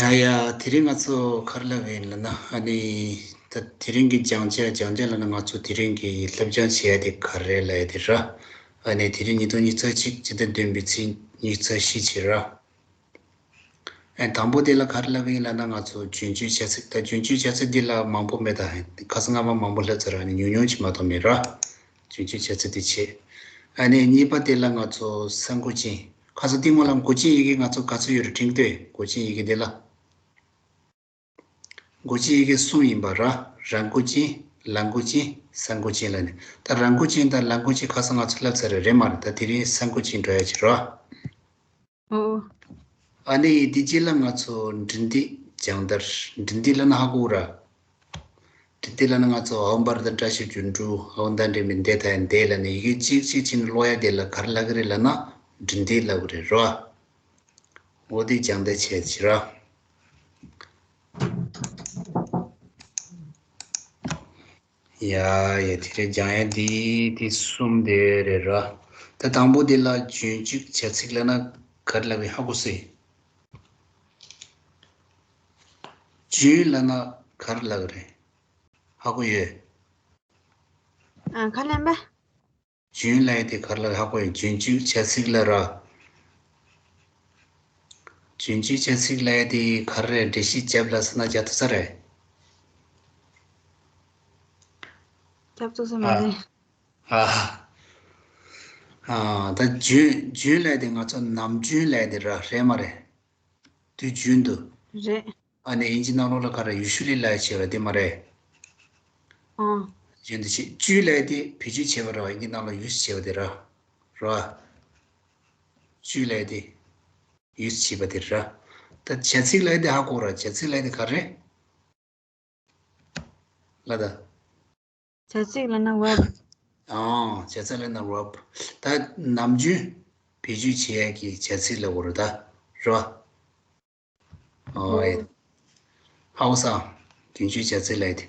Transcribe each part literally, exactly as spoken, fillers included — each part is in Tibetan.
ཡ་ཡ། དེ་རིང་ང་ཚོ་ག་རེ་ལབ་ཡིན་ལབ་ན། ཨ་ནི་ད་དེ་རིང་གི་སྦྱང་བྱ་སྦྱང་བྱ་ལབ་ན། ང་ཚོ་དེ་རིང་གི་བསླབ་སྦྱོང་བྱེད་ཡ་དེ་ག་རེ་ལབ་ཡ་དེ་ར། ཨ་ནི་དེ་རིང་ཉིས་སྟོང་ཉི་ཤུ་རྩ་གཅིག་སྤྱི་ཟླ་བདུན་པའི་ཚེས་ཉི་ཤུ་རྩ་བཞི་བྱེད་ར། ཨ་དང་པོ་དེ་ལ་ག་རེ་ལབ་ཡིན་ལབ་ན། ང་ཚོ་རྒྱུན་སྤྱོད་བྱ་ཚིག་ད་རྒྱུན་སྤྱོད་བྱ་ཚིག་འདི་ལ་མང་པོ་མེད། ད་ཁ་སང་སྔ་མ་མང་པོ་ལབ་ཚར། ཨ་ནི་ཉུང་ཉུང་ཅིག་མ་གཏོགས་མེད་ར། རྒྱུན་སྤྱོད་བྱ་ཚིག་དེ་བྱེད། ཨ་ནི་གཉིས་པ་དེ་ལ་ང་ཚོ་ས་མགོ་ཅན། ཁ་སང་སྟེང་མ་ལ་མགོ་ཅན་ཡི་གེ་ང་ཚོ་ག་ཚོད་ཡོད་རེད་དྲན་གྱི་འདུག་མགོ་ཅན་ཡི་གེ་དེ་ལ། མགོ་ཅན་ཡི་གེ་གསུམ་ཡིན་པ་ར། ར་མགོ་ཅན། ལ་མགོ་ཅན། ས་མགོ་ཅན་ལབ་ནས། ད་ར་མགོ་ཅན་དང་ལ་མགོ་ཅན་ཁ་སང་ང་ཚོ་ལབ་ཚར་རེད། རེད་མ་རེད། ད་དེ་རིང་ས་མགོ་ཅན་འགྲོ་ཡ་བྱེད་ར། ཨོ། ཨ་ནི་དེ་རྗེས་ལ་ང་ཚོ་འབྲི་འདེད་སྦྱང་བརྡར། འབྲི་འདེད་ལབ་ན་ཧ་གོ་ར། འབྲི་འདེད་ལབ་ན་ང་ཚོ་འོ་འབར་དང་བཀྲ་ཤིས་སྒྱུ་འཕྲུལ། འོ་ད་འདྲེ་མི་འདེད་ད་ཡང་འདེད་ལབ་ནས་ཡི་གེ་གཅིག་གཅིག་ཕྱིན་ཀློག་ཡ་དེ་ལ་ག་རེ་ལབ་ཀྱི་རེད་ལབ་ན་འབྲི་འདེད་ལབ་ཀྱི་རེད་ར། འོ་དེ་སྦྱང་བརྡར་བྱས་ཕྱིར་ར། ཡ་ཡ། དེ་རེད། སྦྱང་ཡ་འདི་དེ་གསུམ་དེ་རེད་ར། ད་དང་པོ་དེ་ལ་རྒྱུན་སྤྱོད་བྱ་ཚིག་ལབ་ན་ག་རེ་ལབ་ཀྱི་ཧ་གོ་སོང་། རྒྱུན་ལབ་ན་ག་རེ་ལབ་ཀྱི་རེད། ཧ་གོ་ཡོད། ཨ་ཁ་ལན་པ། རྒྱུན་ལབ་ཡ་དེ་ག་རེ་ལབ་ཀྱི་ཧ་གོ་ཡོད། རྒྱུན་སྤྱོད་བྱ་ཚིག་ལབ་ར། རྒྱུན་སྤྱོད་བྱ་ཚིག་ལབ་ཡ་དེ་ག་རེ་རེད། འགྲེལ་བཤད་རྒྱབ་ལབ་ཟེར་ན་རྒྱབ་ཐུབ་ས་རེད། རྒྱབ་ཐུབ་ས་མ་ཨ་རེད། ཨ་ཨ། ད་རྒྱུན་རྒྱུན་ལབ་ཡ་དེ་ང་ཚོ་ནམ་རྒྱུན་ལབ་ཡ་དེ་ར། རེད་མ་རེད། དུས་རྒྱུན་དུ། རེད། ཨ་ནི་དབྱིན་ཇི་ནང་ལོགས་ལ་ག་རེ་ཡུ་ཤུ་ལི་ལབ་ཡ་བྱས་པ་དེ་མ་རེད། ཨ། རྒྱུན་དུ་བྱེད། སྤྱོད་ལབ་ཡ་དེ་བེད་སྤྱོད་བྱས་པ་ར། དབྱིན་ཇི་ནང་ལ་ཡུ་སི་བྱས་པ་དེ་ར། ར། སྤྱོད་ལབ་ཡ་དེ། ཡུ་སི་བྱས་པ་དེ་ར། ད་བྱ་ཚིག་ལབ་ཡ་དེ་ཧ་གོ་ར། བྱ་ཚིག་ལབ་ཡ་དེ་ག་རེ། ལ་ད། བྱ་ཚིག་ལབ་ན་བརབ། ཨང་། བྱ་ཚིག་ལབ་ན་བརབ། ད་ནམ་རྒྱུན་བེད་སྤྱོད་བྱེད་ཡ་གི་བྱ་ཚིག་ལབ་དགོས་རེད་ད། ར། ཨོ་ཨེ། ཧའོ་ས། རྒྱུན་སྤྱོད་བྱ་ཚིག་ལབ་ཡ་དེ།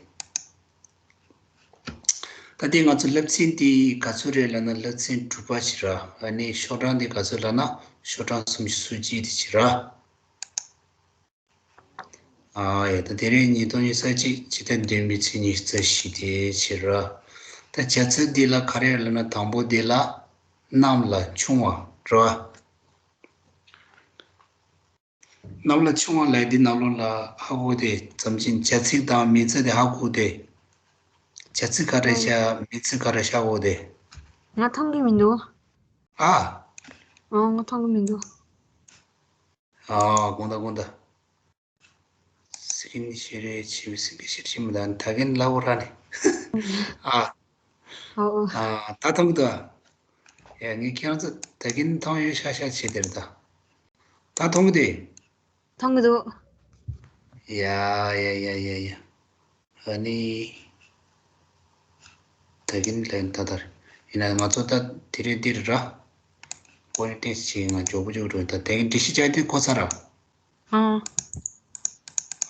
ད་དེ་ང་ཚོ་སློབ་ཚན་དེ་ག་ཚོད་རེད་ལབ་ན་སློབ་ཚན་དྲུག་པ་བྱེད་ར། ཨ་ནི་ཤོག་གྲངས་དེ་ག་ཚོད་ལབ་ན་ཤོག་གྲངས་སུམ་ཅུ་སོ་གཅིག་དེ་བྱེད་ར། ཨ་ཡ། ད་དེ་རིང་ཉིས་སྟོང་ཉི་ཤུ་རྩ་གཅིག་སྤྱི་ཟླ་བདུན་པའི་ཚེས་ཉི་ཤུ་རྩ་བཞི་དེ་བྱེད་ར། ད་བྱ་ཚིག་འདི་ལ་ག་རེ་ལབ་ན། དང་པོ་འདི་ལ་གནམ་ལ་ཆུང་བ་ར། གནམ་ལ་ཆུང་བ་ལབ་ཡ་འདི་ནང་ལོགས་ལ་ཧ་གོ་དེ་ཙམ་ཅིག་བྱ་ཚིག་དང་མིང་ཚིག་དེ་ཧ་གོ་དེ། བྱ་ཚིག་ག་རེ་བྱ། མིང་ཚིག་ག་རེ་བྱ་གོ་དེ། ང་མཐོང་གི་མི་འདུག་ཨ། ཨ་ང་མཐོང་གི་མི་འདུག་ཨ་དགོངས་དག་དགོངས་དག་སེམས་ཤེས་རེ་ཆེ་བའི་སེམས་ཀྱི་ཤེར་ཕྱིན་མི་དང་ད་གིན་ལབ་ར་ནི། ཨ། ཨོ་ཨོ། ཨ་ད་མཐོང་གི་འདུག་ཨ། ཡ་ངས་ཁྱེད་རང་ཚོ་ད་གིན་མཐོང་ཡོད་ཤག་ཤག་བྱས་དེར་ད། ད་མཐོང་གི་འདུག་མཐོང་གི་འདུག་ཡ་ཡ་ཡ་ཡ་ཡ། ཨ་ནི། ད་གིན་ལན་ད་ལྟར། ཡིན་ན་ང་ཚོ་ད་དེ་རིང་འདིར་ར། ཀོ་རི་ཏེས་ཆེ་ང་མགྱོགས་པོ་མགྱོགས་འགྲོ། ད་དེ་གིན་འགྲེལ་བཤད་བྱ་དེ་གོ་ཚར་ར། ཨང་།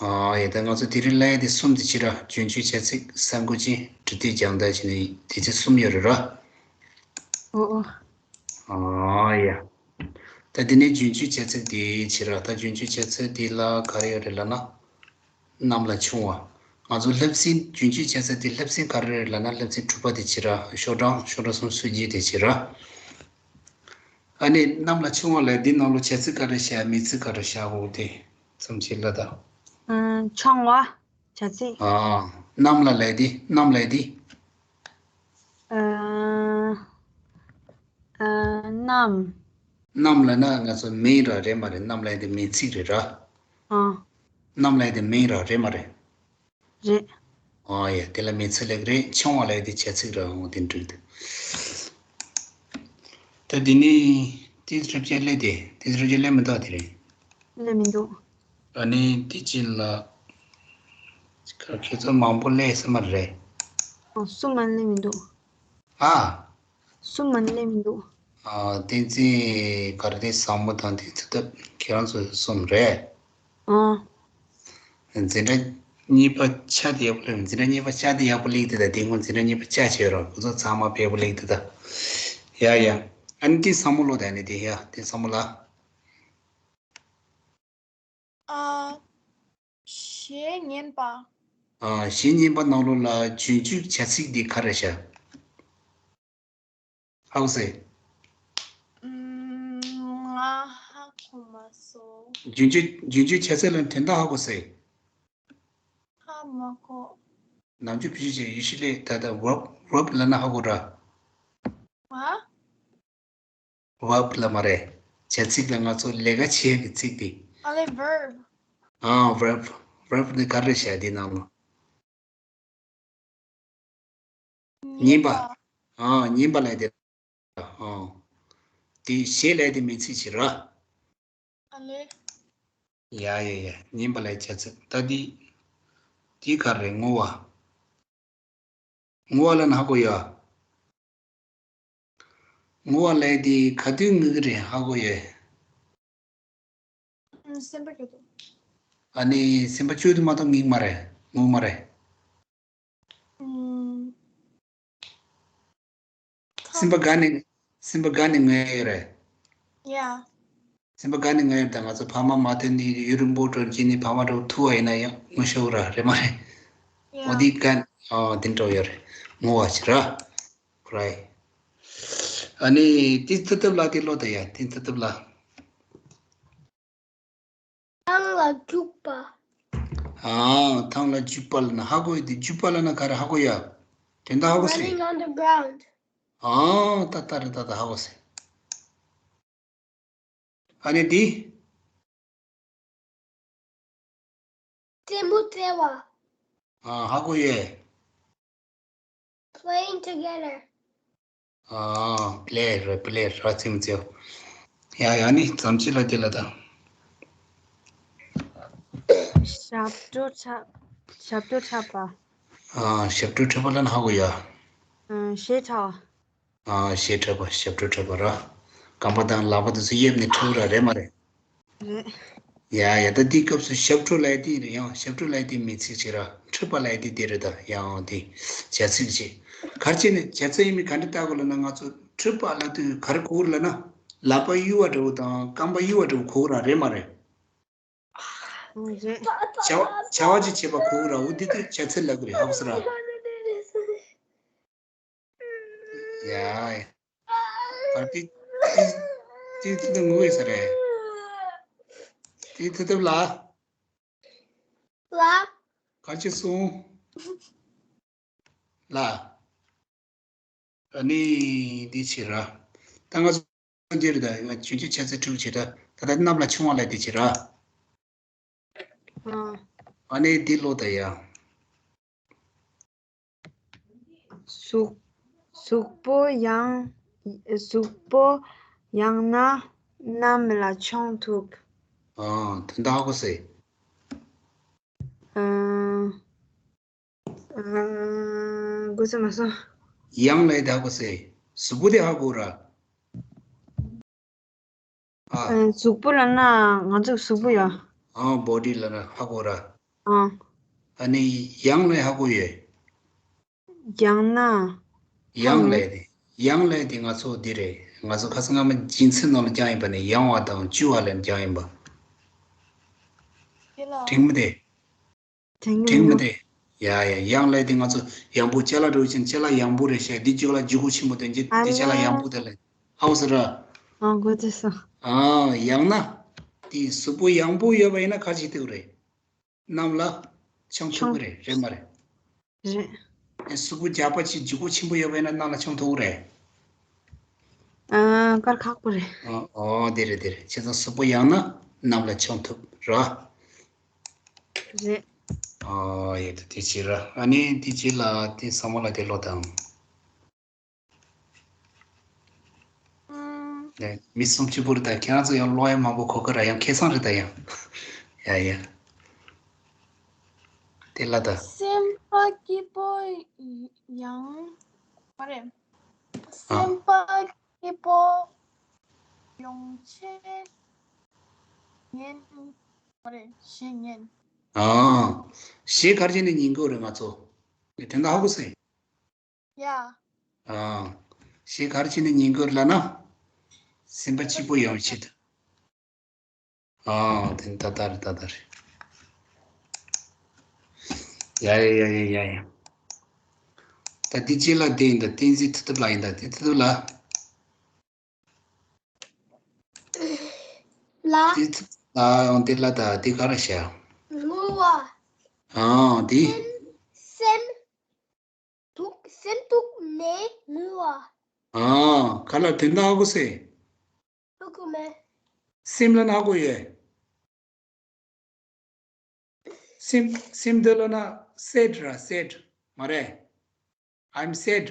ཨ་ཡ། ད་ང་ཚོ་དེ་རིང་ལ་ཡ་དེ་གསུམ་དེ་བྱེད་ར། རྒྱུན་སྤྱོད་བྱ་ཚིག་ས་མགོ་ཅན་འབྲི་དུས་སྦྱང་བརྡར་བྱས་ནས་དེ་ཚེ་གསུམ་ཡོད་རེད་ར། ཨོ་ཨོ། ཨ་ཡ། ད་དེ་ནས་རྒྱུན་སྤྱོད་བྱ་ཚིག་དེ་བྱེད་ར། ད་རྒྱུན་སྤྱོད་བྱ་ཚིག་དེ་ལ་ག་རེ་ཡོད་རེད་ལབ་ན། གནམ་ལ་ཆུང་བ། ང་ཚོ་སློབ་ཚན་རྒྱུན་སྤྱོད་བྱ་ཚིག་དེ་སློབ་ཚན་ག་རེ་རེད་ལབ་ན་སློབ་ཚན་དྲུག་པ་དེ་བྱེད་ར། ཤོག་གྲངས་ཤོག་གྲངས་སུམ་ཅུ་སོ་བརྒྱད་དེ་བྱེད་ར། ཨ་ནི་གནམ་ལ་ཆུང་བ་ལབ་འདི་ནང་ལོགས་བྱ་ཚིག་ག་རེ་བྱ་མིང་ཚིག་ག་རེ་བྱ་འོ་དེ་ཙམ་ཞིག་ལ་ད། ཨ་ཆུང་བ་བྱ་ཚིག་ཨ་གནམ་ལ་ལབ་འདི་གནམ་ལབ་འདི། ཨ་ཨ་གནམ། གནམ་ལབ་ན་ང་ཚོ་མིང་ར་རེད་མ་རེད། གནམ་ལབ་འདི་མིང་ཚིག་རེད་ར། ཨ། གནམ་ལབ་འདི་མིང་ར་རེད་མ་རེད། རེད། ཨ་ཡ། དེ་ལ་མིང་ཚིག་ལབ་ཀྱི་རེད། ཆུང་བ་ལབ་ཡ་དེ་བྱ་ཚིག་ར་འོ་དེ་འགྲིག་འདུག་ད་དེ་ནི་ཏིས་རབ་ཅན་སླེབས་ཏེ་ཏིས་རབ་ཅན་སླེབས་མི་འདུག་དེ་རིང་། སླེབས་མི་འདུག་ཨ་ནི་ཏི་ཅི་ལ་ཁྱེད་ཚོ་མང་པོ་སླེབས་ས་མ་རེད། ཨ་གསུམ་མ་སླེབས་མི་འདུག་ཨ། གསུམ་མ་སླེབས་མི་འདུག་ཨ་བསྟན་འཛིན་གར་སྡེ་བཟང་མོ་དང་བསྟན་འཛིན་ཐུབ་བསྟན་ཁྱེད་རང་ཚོ་གསུམ་རེད། ཨ། འཛིན་གྲྭ་གཉིས་པ་ཆ་དེ་ཡག་པོ་སླེབས། འཛིན་གྲྭ་གཉིས་པ་ཆ་དེ་ཡག་པོ་སླེབས་ཏེ་ད་དེ་སྔོན་འཛིན་གྲྭ་གཉིས་པ་ཆ་བྱས་རོགས། ཁོ་ཚོ་ཚང་མ་ཕེབས་པོ་སླེབས་ཏེ་ད། ཡ་ཡ། ཨ་ནི་བསྟན་བཟང་མོ་ལོ་ད་ནི་དེ་ཡ་བསྟན་བཟང་མོ་ལ། ཨ། གཞས་ཉན་པ། ཨ། གཞས་ཉན་པ་ནང་ལོགས་ལ་རྗེས་འཇུག་བྱ་ཚིག་འདི་ག་རེ་བྱ། ཧ་གོ་སོང་། ང་ཧ་གོ་མ་སོང་། རྗེས་འཇུག་རྗེས་འཇུག་བྱ་ཚིག་ལ་དོན་དག་ཧ་གོ་སོང་། ཧ་མ་གོ། ནམ་རྒྱུན་བེད་སྤྱོད་བྱེད་ཡུལ་ཤུལ་ལས་ད་ལྟ་verb verb ལབ་ན་ཧ་གོ་ར། ཧ། verb ལབ་མ་རེད། བྱ་ཚིག་ལ་ང་ཚོ་ལས་ཀ་བྱེད་ཡག་གི་ཚིག་དེ། ཨ་ལེ་verb། ཨ། verb verb ནི་ག་རེ་བྱ་དེ་ནང་ལ། ཉན་པ། ཨ། ཉན་པ་ལབ་དེ། ཨ། དེ་གཞས་ལབ་དེ་མིང་ཚིག་ཅིག་ར། ཨ་ལེ། ཡ་ཡ་ཡ། ཉན་པ་ལབ་བྱ་ཚིག་ད་དེ། དེ་ག་རེ་ངུ་བ། ངུ་བ་ལབ་ན་ཧ་གོ་ཡ། ངུ་བ་ལབ་དེ་ག་དུས་ངུ་གི་རེད་ཧ་གོ་ཡ། ཨ། སེམས་པ་སྐྱོ་དུས། ཨ་ནི་སེམས་པ་སྐྱོ་དུས་མ་གཏོགས་ངུ་གི་མ་རེད། ངུ་གི་མ་རེད། ཨུམ། སེམས་པ་དགའ་ནས་སེམས་པ་དགའ་ནས་ངུ་ཡ་ཡོད་རེད། ཡ། སེམས་པ་དགའ་ནས་ངུ་ཡ་ཡོད་རེད། ད་ང་ཚོ་ཕ་མ་མ་ཐོན་ནས་ཡུན་རིང་པོ་འགྲོ་རྗེས་ནས་ཕ་མ་འགྲོ་ཐུག་པ་ཡིན་ན་ཡང་ངུ་ཤོར་ར་རེད་མ་རེད། འོ་དེ་དགའ་ཨ་དེ་འདྲ་ཡོད་རེད། ངུ་བ་ཞིག་ར། cry། ཨ་ནི་དེ་ཚོ་ཐབས་ལ་དེ་ལོ་ད་ཡ་དེ་ཚོ་ཐབས་ལ། ཐང་ལ་འཇུག་པ། ཨ། ཐང་ལ་འཇུག་པ་ལབ་ན་ཧ་གོ་ཡོད་དེ། འཇུག་པ་ལབ་ན་ག་རེ་ཧ་གོ་ཡ། དོན་དག་ཧ་གོ་སོང་། Running on the ground. ཨ། ད་ལྟ་རེད། ད་ལྟ་ཧ་གོ་སོང་། ཨ་ནི་འདི། རྩེད་མོ་རྩེ་བ། ཨ། ཧ་གོ་ཡོད། Playing together. ཨ། play རེད། play ར་རྩེད་མོ་རྩེ་བ། ཡ་ཡ། ཨ་ནི་ཙམ་ཅི་ལ་དེ་ལ་ད། ཞབས་བྲོ་འཁྲབ། ཞབས་བྲོ་འཁྲབ་པ། ཨ། ཞབས་བྲོ་འཁྲབ་པ་ལབ་ན་ཧ་གོ་ཡ། ཨ། གཞས་འཁྲབ་པ། ཨ། གཞས་འཁྲབ་པ། ཞབས་བྲོ་འཁྲབ་པ་ར། རྐང་པ་དང་ལག་པ་དེ་ཚོ་གཡས་ནས་འཁྲབ་ར་རེད་མ་རེད། རེད། ཡ་ཡ། ད་འདིའི་སྐབས་སུ་ཞབས་བྲོ་ལབ་དེ་རེད། ཡང་ཞབས་བྲོ་ལབ་དེ་མིང་ཚིག་ཅིག་ར། འཁྲབ་པ་ལབ་དེ་དེ་རེད། ད་ཡང་དེ་བྱ་ཚིག་ཅིག་ག་རེ་བྱས་ནས་བྱ་ཚིག་ཡིན་མིན་ག་འདྲ་བལྟ་དགོས་ལབ་ན། ང་ཚོ་འཁྲབ་པ་ལབ་དུས་ག་རེ་གོ་གི་རེད་ལབ་ན། ལག་པ་གཡུག་པ་འདྲ་བོ་དང་རྐང་པ་གཡུག་པ་འདྲ་བོ་གོ་གི་ར་རེད་མ་རེད། ཨང་རེད། བྱ་བ་བྱ་བ་ཅིག་བྱེད་པ་གོ་གི་ར། འོ་དེ་དུས་བྱ་ཚིག་ལབ་གི་རེད། ཧ་གོ་སོང་ར། ཡ་ཡ། ཨ། དེ་དེ་དེ་དེ་ངུ་བས་ས་རེད། དེ་དེ་དེ་ལ། ལ། ག་ཅི་སོང་། ལ། ཨ་ནི་འདི་བྱེད་ར། ད་ང་ཚོ་འདིར་ད་ང་ཆུང་ཆུང་ཆ་ཚད་དྲུག་བྱེད་ད། ད་ལྟ་གནམ་ལ་མཆོང་བ་ལ་འདི་བྱེད་ར། ཨ། ཨ་ནི་འདི་ལོ་ད་ཡ། གཟུགས་གཟུགས་པོ་ཡང་གཟུགས་པོ་ཡང་ན་གནམ་ལ་མཆོང་ཐུབ། ཨ། དོན་དག་ཧ་གོ་སོང་། ཨ། ཨ། གོ་ས་མ་སོང་། ཡང་ལ་ད་ཧ་གོ་སོང་། གཟུགས་པོ་དེ་ཧ་གོ་ར། ཨ། ཨ། གཟུགས་པོ་ལབ་ན་ང་ཚོ་གཟུགས་པོ་ཡ། ཨ། body ལབ་ན་ཧ་གོ་ར། ཨ། ཨ་ནི་ཡང་ལ་ཧ་གོ་ཡོད། ཡང་ན། ཡང་ལ་དེ། ཡང་ལ་དེ་ང་ཚོ་འདི་རེད། ང་ཚོ་ཁ་སང་སྔ་མ་རྒྱུན་མཚན་ནང་ལ་སྦྱངས་ཡིན་པ་ནི་ཡང་བ་དང་གཅུ་བ་ལ་སྦྱངས་ཡིན་པ། དེ་ལ། དྲན་མི་དེ། དྲན་གྱི་དྲན་མི་མི་འདུག་དེ། ཡ་ཡ། ཡང་ལ་དེ་ང་ཚོ་ཡང་པོ་ཅ་ལག་འདྲ་བོ་ཅན། ཅ་ལག་ཡང་པོ་རེད་ཤག་འདི་ཅོག་ལ་འཇུག་སྒོ་ཆེན་པོ་དེ་འདི་ཅ་ལག་ཡང་པོ་དེ་ལ་ཧ་གོ་སོང་ར། ཨ། གོ་ཚོད་སོང་། ཨ། ཡང་ན། དེ་གཟུགས་པོ་ཡང་པོ་ཡོད་པ་ཡིན་ན་ག་རེ་བྱེད་ཐུབ་རེད། གནམ་ལ་མཆོང་ཐུབ་ཀྱི་རེད། རེད་མ་རེད། རེད། ཨེ། གཟུགས་པོ་རྒྱགས་པ་ཅིག་འཇུག་སྒོ་ཆེན་པོ་ཡོད་པ་ཡིན་ན་གནམ་ལ་མཆོང་ཐུབ་ཀྱི་རེད། ཨ། དཀར་ཁག་པོ་རེད། ཨ། ཨོ་དེ་རེད་དེ་རེད། བྱས་ཙང་གཟུགས་པོ་ཡང་ན་གནམ་ལ་མཆོང་ཐུབ་ར། རེད། ཨ། ཡོད་དེ་དེ་བྱེད་ར། ཨ་ནི་དེ་བྱེད་ལ་དེ་ས་མོ་ལ་དེ་ལོ་དང་། ཨུམ། ནས་མི་སུམ་ཅུ་པོ་རེད་ད། ཁྱེད་རང་ཚོ་ཡང་ཀློག་ཡ་མང་པོ་གོ་གི་ར། ཡང་ཁེ་བཟང་རེད་ད་ཡང་། ཡ་ཡ། དེ་ལ་ད། སེམས་པ་སྐྱིད་པོ་ཡང་། མ་རེད། སེམས་པ་སྐྱིད་པོ་ཡོང་ཆེད་ཉན། མ་རེད། གཞས་ཉན། ཨ། གཞས་ག་རེ་བྱས་ནས་ཉན་དགོས་རེད་ང་ཚོ། དེ་དོན་དག་ཧ་གོ་སོང་། ཡ། ཨ། གཞས་ག་རེ་བྱས་ནས་ཉན་དགོས་རེད་ལབ་ན། སེམས་པ་སྐྱིད་པོ་ཡོང་ཆེད་དུ། ཨ། དེ་ད་ལྟ་རེད། ད་ལྟ་རེད། ཡ་ཡ་ཡ་ཡ་ཡ་ཡ། ད་འདི་ཅི་ལ་འདི་ཡིན་ད། བསྟན་འཛིན་མཐུ་སྟོབས་ལགས་ཡིན་ད། འདི་མཐུ་སྟོབས་ལགས། ལ། འདི་མཐུ་སྟོབས་ལགས། འོང་འདི་ལ་ད་འདི་ག་རེ་བྱ། ངུ་བ། ཨང་འདི། སེམས། སེམས་སྡུག་སེམས་སྡུག་ནས་ངུ་བ། ཨང་ག་ལ་དོན་དག་ཧ་གོ་སེ། ཧ་གོ་མེད། སེམས་ལ་ན་ཧ་གོ་ཡོད། སེམས་སེམས་འདི་ལ་ན་སེཌ་ར་སེཌ་མ་རེད། I'm sad.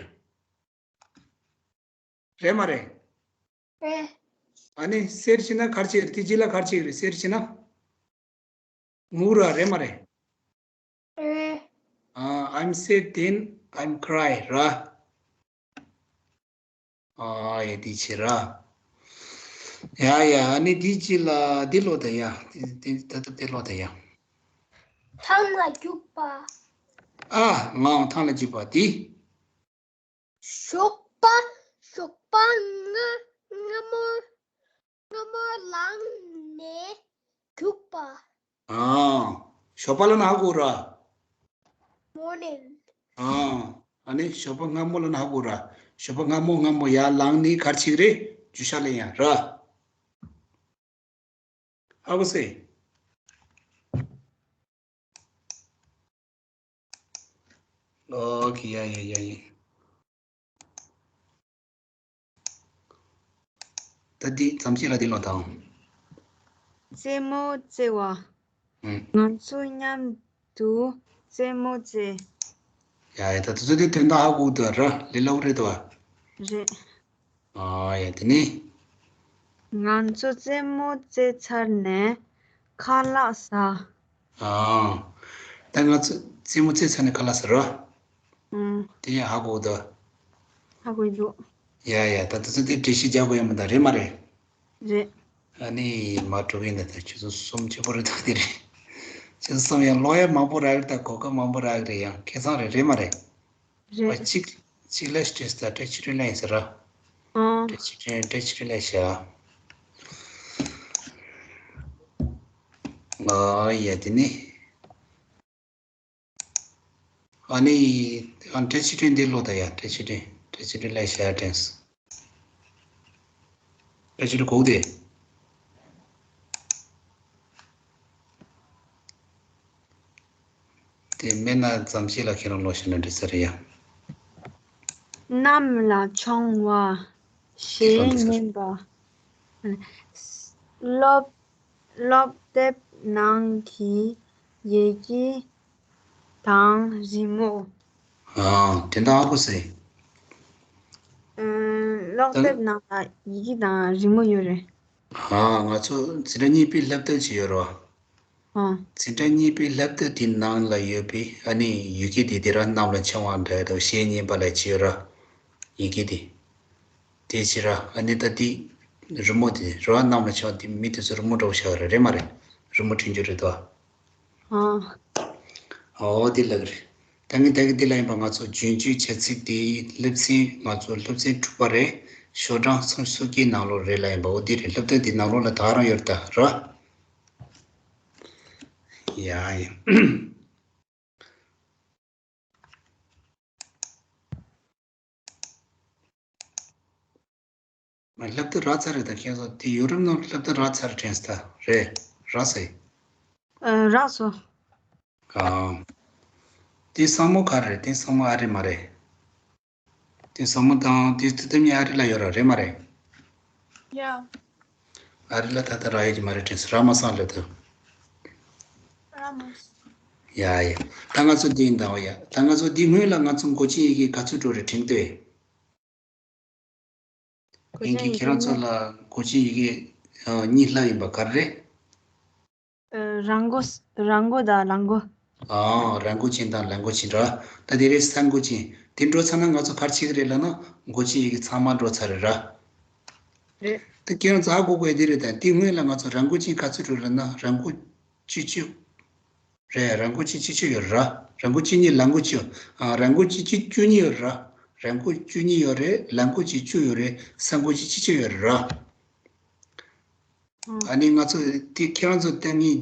རེད་མ་རེད། རེད། ཨ་ནི་སེཌ་བྱས་ན་ག་རེ་བྱེད་རེད། དེ་རྗེས་ལ་ག་རེ་བྱེད་རེད། སེཌ་བྱས་ན་ངུ་ར་རེད་མ་རེད། རེད། ཨ། I'm sad then I'm cry ར། ཨ་ཡ་དེ་བྱེད་ར། ཡ་ཡ། ཨ་ནི་དེ་རྗེས་ལ་དེ་ཀློག་ད་ཡ། དེ་དེ་ད་ལྟ་དེ་ཀློག་ད་ཡ། ཐང་ལ་རྒྱུག་པ། ཨ། ངའང་ཐང་ལ་རྒྱུག་པ་དེ། ཞོགས་པ་ཞོགས་པ་སྔ་སྔ་མོ་སྔ་མོ་ལངས་ནས་རྒྱུག་པ། ཨང་། ཞོགས་པ་ལ་ན་ཧ་གོ་ར། Morning. ཨང་། ཨ་ནི་ཞོགས་པ་སྔ་མོ་ལ་ན་ཧ་གོ་ར། ཞོགས་པ་སྔ་མོ་སྔ་མོ་ཡར་ལངས་ནས་ག་རེ་བྱེད་ཀྱི་རེད། རྒྱུག་ཤར་ལེན་ཡ་ར། ཧ་གོ་སེ། ཨོ་ཁེ། ཡ་ཡ་ཡ་ཡ། ད་འདི་མཚམས་གཅིག་ལ་འདི་ཀློག་དང་། རྩེད་མོ་རྩེ་བ། ཨུམ། ང་ཚོ་མཉམ་དུ་རྩེད་མོ་རྩེ། ཡ་ཡ། ད་དེ་ཚོ་དེ་དོན་དག་ཧ་གོ་འདུག་ར། ལས་སླ་པོ་རེད་དོ། རེད། ཨ་ཡ། དེ་ནི། ང་ཚོ་རྩེད་མོ་རྩེ་ཚར་ནས་ཁ་ལག་ཟ། ཨ། ད་ང་ཚོ་རྩེད་མོ་རྩེ་ཚར་ནས་ཁ་ལག་ཟ་ར། ཨང་། དེ་ཡང་ཧ་གོ་འདུག་ཧ་གོ་འདུག་ཡ་ཡ། ད་དེ་ཚོ་དེ་འགྲེལ་བཤད་རྒྱག་དགོས་ཡ་མི་འདུག་རེད་མ་རེད། རེད། ཨ་ནི་མ་འགྲོ་གི་ཡིན་ད། ད་ཆུ་ཚོད་གསུམ་ཆེ་པོ་རེད་ད། དེ་རེད། ཆུ་ཚོད་གསུམ་ཡང་ཀློག་ཡ་མང་པོ་རག་རེད་ད། གོ་སྐབས་མང་པོ་རག་རེད། ཡང་ཁེ་བཟང་རེད། རེད་མ་རེད། རེད། ཨ། གཅིག་གཅིག་ལ་སྤྲད་ས་བཀྲ་ཤིས་སྒྲོན་ལགས་ཡིན་ཟེར་ར། ཨང་། བཀྲ་ཤིས་སྒྲོན། བཀྲ་ཤིས་སྒྲོན་ལགས་བཞག་ཨ་ཡ། དེ་ནི། ཨ་ནི། ཨ། བཀྲ་ཤིས་སྒྲོན་འདི་ཀློག་ད་ཡ། བཀྲ་ཤིས་སྒྲོན། བཀྲ་ཤིས་སྒྲོན་ལགས་བཞག་དྲན་སོང་། བཀྲ་ཤིས་སྒྲོན་གོ་གི་དེ། དེ་མེད་ན་མཚམས་གཅིག་ལ་ཁྱེད་རང་ཀློག་ཤེས་ན་འགྲིག་ས་རེད་ཡ། གནམ་ལ་མཆོང་བ། གཞས་ཉན་པ། སློབ་སློབ་དེབ་ནང་གི་ཡི་གེ་དང་རི་མོ། ཨ། དེ་འདྲ་ཧ་གོ་སོང་། ཨ། སློབ་དེབ་ནང་ལ་ཡི་གེ་དང་རི་མོ་ཡོད་རེད། ཨ། ང་ཚོ་འཛིན་གྲྭ་གཉིས་པའི་སློབ་དེབ་ཅིག་ཡོད་རེད་བ། ཨ། འཛིན་གྲྭ་གཉིས་པའི་སློབ་དེབ་དེའི་ནང་ལ་ཡོད་པའི་ཨ་ནི་ཡི་གེ་དེ། དེ་ར་གནམ་ལ་མཆོང་བ་འདྲ་དང་གཞས་ཉན་པ་ལ་བྱེད་ར། ཡི་གེ་དེ། དེ་བྱེད་ར། ཨ་ནི་ད་དེ་རི་མོ་དེ་ར་གནམ་ལ་མཆོང་བ་དེ། མི་དེ་ཚོ་རི་མོ་འདྲ་པོ་བཞག་ར། རེད་མ་རེད། རི་མོ་འཁྲུན་རྒྱུ་རེད་དོ། ཨ། ཨོ་དེ་ལབ་རེད། ད་ངས་ད་གི་འདི་ལ་ཡིན་པ། ང་ཚོ་རྒྱུན་སྤྱོད་བྱ་ཚིག་དེ་སློབ་ཚན། ང་ཚོ་སློབ་ཚན་དྲུག་པ་རེད། ཤོག་གྲངས་སུམ་ཅུ་སོ་བརྒྱད་ནང་ལོགས་རེད་ལ་ཡིན་པ། འོ་འདི་རེད། སློབ་དེབ་འདི་ནང་ལོགས་ལ་ད་རང་ཡོད་ད་ར། ཡ་ཡ། སློབ་དེབ་རག་ཚར་རེད་ད་ཁྱེད་ཚོ། དེ་ཡོ་རོབ་ནང་སློབ་དེབ་རག་ཚར་དྲན་སོང་ད། རེད། རག་སོང་། ཨ། རག་སོང་། ཨ། དེ་ས་མོ་ག་རེ་རེད། དེ་ས་མོ་ཨ་རི་མ་རེད། དེ་ས་མོ་དང་དེ་ཐུ་ཐུ་མི་ཨ་རི་ལ་ཡོད་ར། རེད་མ་རེད། ཡ། ཨ་རི་ལ་ད་ལྟ་རག་ཡོད་ཀྱི་མ་རེད་དྲན་སོང་། རག་མ་སོང་། སློབ་དེབ། རག་མ་སོང་། ཡ་ཡ། ད་ང་ཚོ་འདི་ཡིན་དང་། ཡ། ད་ང་ཚོ་འདི་སྔོན་ལ་ང་ཚོ་མགོ་ཅན་ཡི་གེ་ག་ཚོད་འགྲོ་རེད་དྲན་འདོད། ཡིན་གྱི། ཁྱེད་རང་ཚོ་ལ་མགོ་ཅན་ཡི་གེ་ཨ་གཉིས་ལྷག་ཡིན་པ་ག་རེ་རེད། ཨ། རང་མགོ་རང་མགོ་དང་ལག་མགོ། ཨ། རང་མགོ་ཅན་དང་ལག་མགོ་ཅན་ར། ད་དེ་རེད། ས་མགོ་ཅན། དེ་འགྲོ་ཚར་ན་ང་ཚོ་ག་རེ་བྱེད་ཀྱི་རེད་ལབ་ན། མགོ་ཅན་ཡི་གེ་ཚང་མ་འགྲོ་ཚར་རེད་ར། རེད། ད་ཁྱེད་རང་ཚོ་ཧ་གོ་དགོས་དེ་རེད་ད། དེ་སྔོན་ལ་ང་ཚོ་རང་མགོ་ཅན་ག་ཚོད་འགྲོ་ལབ་ན། རང་མགོ་བཅུ་བཅུ། རེད། རང་མགོ་ཅན་བཅུ་བཅུ་ཡོད་ར། རང་མགོ་བཅུ་གཉིས། ལག་མགོ་བཅུ། ཨ། རང་མགོ་བཅུ་བཅུ་བཅུ་གཉིས་ཡོད་ར། རང་མགོ་བཅུ་གཉིས་ཡོད་རེད། ལག་མགོ་ཅན་བཅུ་ཡོད་རེད། ས་མགོ་ཅན་བཅུ་བཅུ་ཡོད་ར། ཨ་ནི་ང་ཚོ་དེ་ཁྱེད་རང་ཚོ་ལྟ་ངན་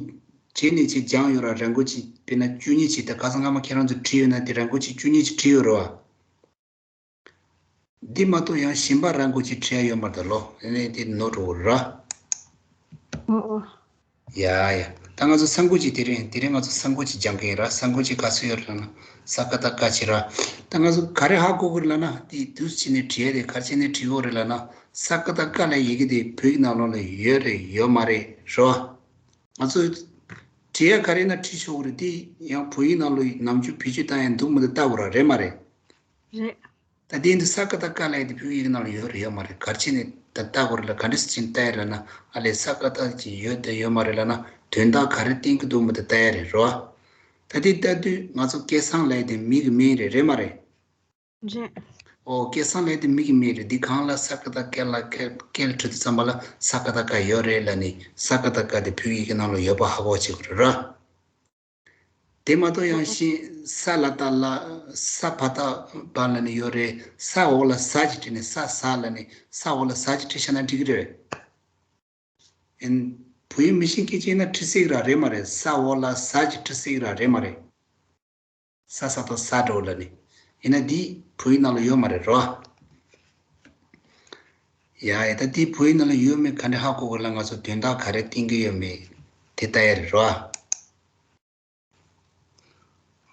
བྱས་ནས་ཅིག་སྦྱངས་ཡོད་ར། རང་མགོ་ཅན་ དཔེར་ན་བཅུ་གཉིས་ཅིག་ད་ཁ་སང་སྔ་མ་ཁྱེད་རང་ཚོ་བྲིས་ཡོད་ན་དེ་རང་འགོ་ཅིག་བཅུ་གཉིས་ཅིག་བྲིས་ཡོད་རེད་བ། འདི་མ་གཏོགས་ཡང་གཞན་པ་རང་འགོ་ཅིག་བྲིས་ཡ་ཡོད་མ་རེད་ད་ལོ། ཨ་ནི་དེ་ནོར་འགྲོ་གི་རེད་ར། ཨོ་ཨོ། ཡ་ཡ། ད་ང་ཚོ་ས་འགོ་ཅིག་དེ་རིང་དེ་རིང་ང་ཚོ་ས་འགོ་ཅིག་སྦྱང་གི་ཡིན་ར། ས་འགོ་ཅིག་ག་ཚོད་ཡོད་རེད་ལབ་ན། ས་ཀ་བཏགས་སྐ་ཅིག་ར། ད་ང་ཚོ་ག་རེ་ཧ་གོ་གི་རེད་ལབ་ན། དེ་དུས་ཕྱིན་ནས་བྲིས་ཡ་དེ་ག་རེ་བྱས་ནས་བྲིས་དགོས་རེད་ལབ་ན། ས་ཀ་བཏགས་སྐ་ལབ་ཡི་གེ་དེ་བོད་ཡིག་ནང་ལོགས་ལ་ཡོད་རེད་ཡོད་མ་རེད་རེད་བ། ང་ཚོས་བྲིས་ཡ་ག་རེ་ན་བྲིས་ཆོག་གི་རེད། དེ་ཡང་བོད་ཡིག་ནང་ལ་ནམ་རྒྱུན་བེད་སྤྱོད་བཏང་ཡ་འདུག་མི་འདུག་ལྟ་དགོས་ར། རེད་མ་རེད། རེད། ད་དེ་འདི་ས་ཀ་བཏགས་སྐ་ལབ་ཡ་དེ་བོད་ཡིག་ནང་ལ་ཡོད་རེད་ཡོད་མ་རེད། ག་རེ་བྱས་ནས་ད་ལྟ་དགོས་རེད་ལ། ག་འདྲ་སེ་བྱས་ནས་ལྟ་ཡ་རེད་ན། ཨ་ལས་ས་ཀ་བཏགས་ཅིག་ཡོད་དང་ཡོད་མ་རེད་ལབ་ན་དོན་དག་ག་རེ་བསྟན་གྱི་འདུག་མི་འདུག་ལྟ་ཡ་རེད་རོ། ད་དེ་ལྟ་དུས་ང་ཚོ་སྐལ་བཟང་ལབ་ཡ་དེ་མི་གི་མིང་རེད། རེད་མ་རེད། རེད། ཨོ་སྐལ་བཟང་ལབ་ཡ་དེ་མི་གི་མིང་རེད། འདི་གང་ལ་ས་ཀ་བཏགས་སྐ་ལ་སྐལ་སྐལ་བྲིས་དུས་ཙམ་པ་ལ་ས་ཀ་བཏགས་སྐ་ཡོད་རེད་ལབ་ནས་ས་ཀ་བཏགས་སྐ་དེ་བོད་ཡིག་གི་ནང་ལ་ཡོད་པ་ཧ་གོ་བྱེད་དགོས་རེད་ར། དེ་མ་གཏོགས་ཡང་ཤིང་ས་ལ་བཏགས་ལ། ས་བ་བཏགས་བ་ལབ་ནས་ཡོད་རེད། ས་འོག་ལ་ཟ་ཅིག་བྲིས་ནས་ས་ཟ་ལབ་ནས་ས་འོག་ལ་ཟ་ཅིག་བྲིས་བཞག་ན་འགྲིག་གི་རེད། ཨིན། བོད་ཡིག་མི་ཤེས་མཁན་ཅིག་ཡིན་ན་བྲིས་སྲིད་ཀྱི་ར། རེད་མ་རེད། ས་འོག་ལ་ཟ་ཅིག་བྲིས་སྲིད་ཀྱི་ར། རེད་མ་རེད། ས་ས་དང་ས་འགྲོ་ལབ་ནས། ཡིན་ན་འདི་བོད་ཡིག་ནང་ལ་ཡོད་མ་རེད་རོ། ཡ་ཡ། ད་འདི་བོད་ཡིག་ནང་ལ་ཡོད་མེད་ག་འདྲ་ཧ་གོ་དགོས་ལ་ང་ཚོ་དོན་དག་ག་རེ་བསྟན་གྱི་ཡོད་མེད་དེ་ལྟ་ཡ་རེད་རོ།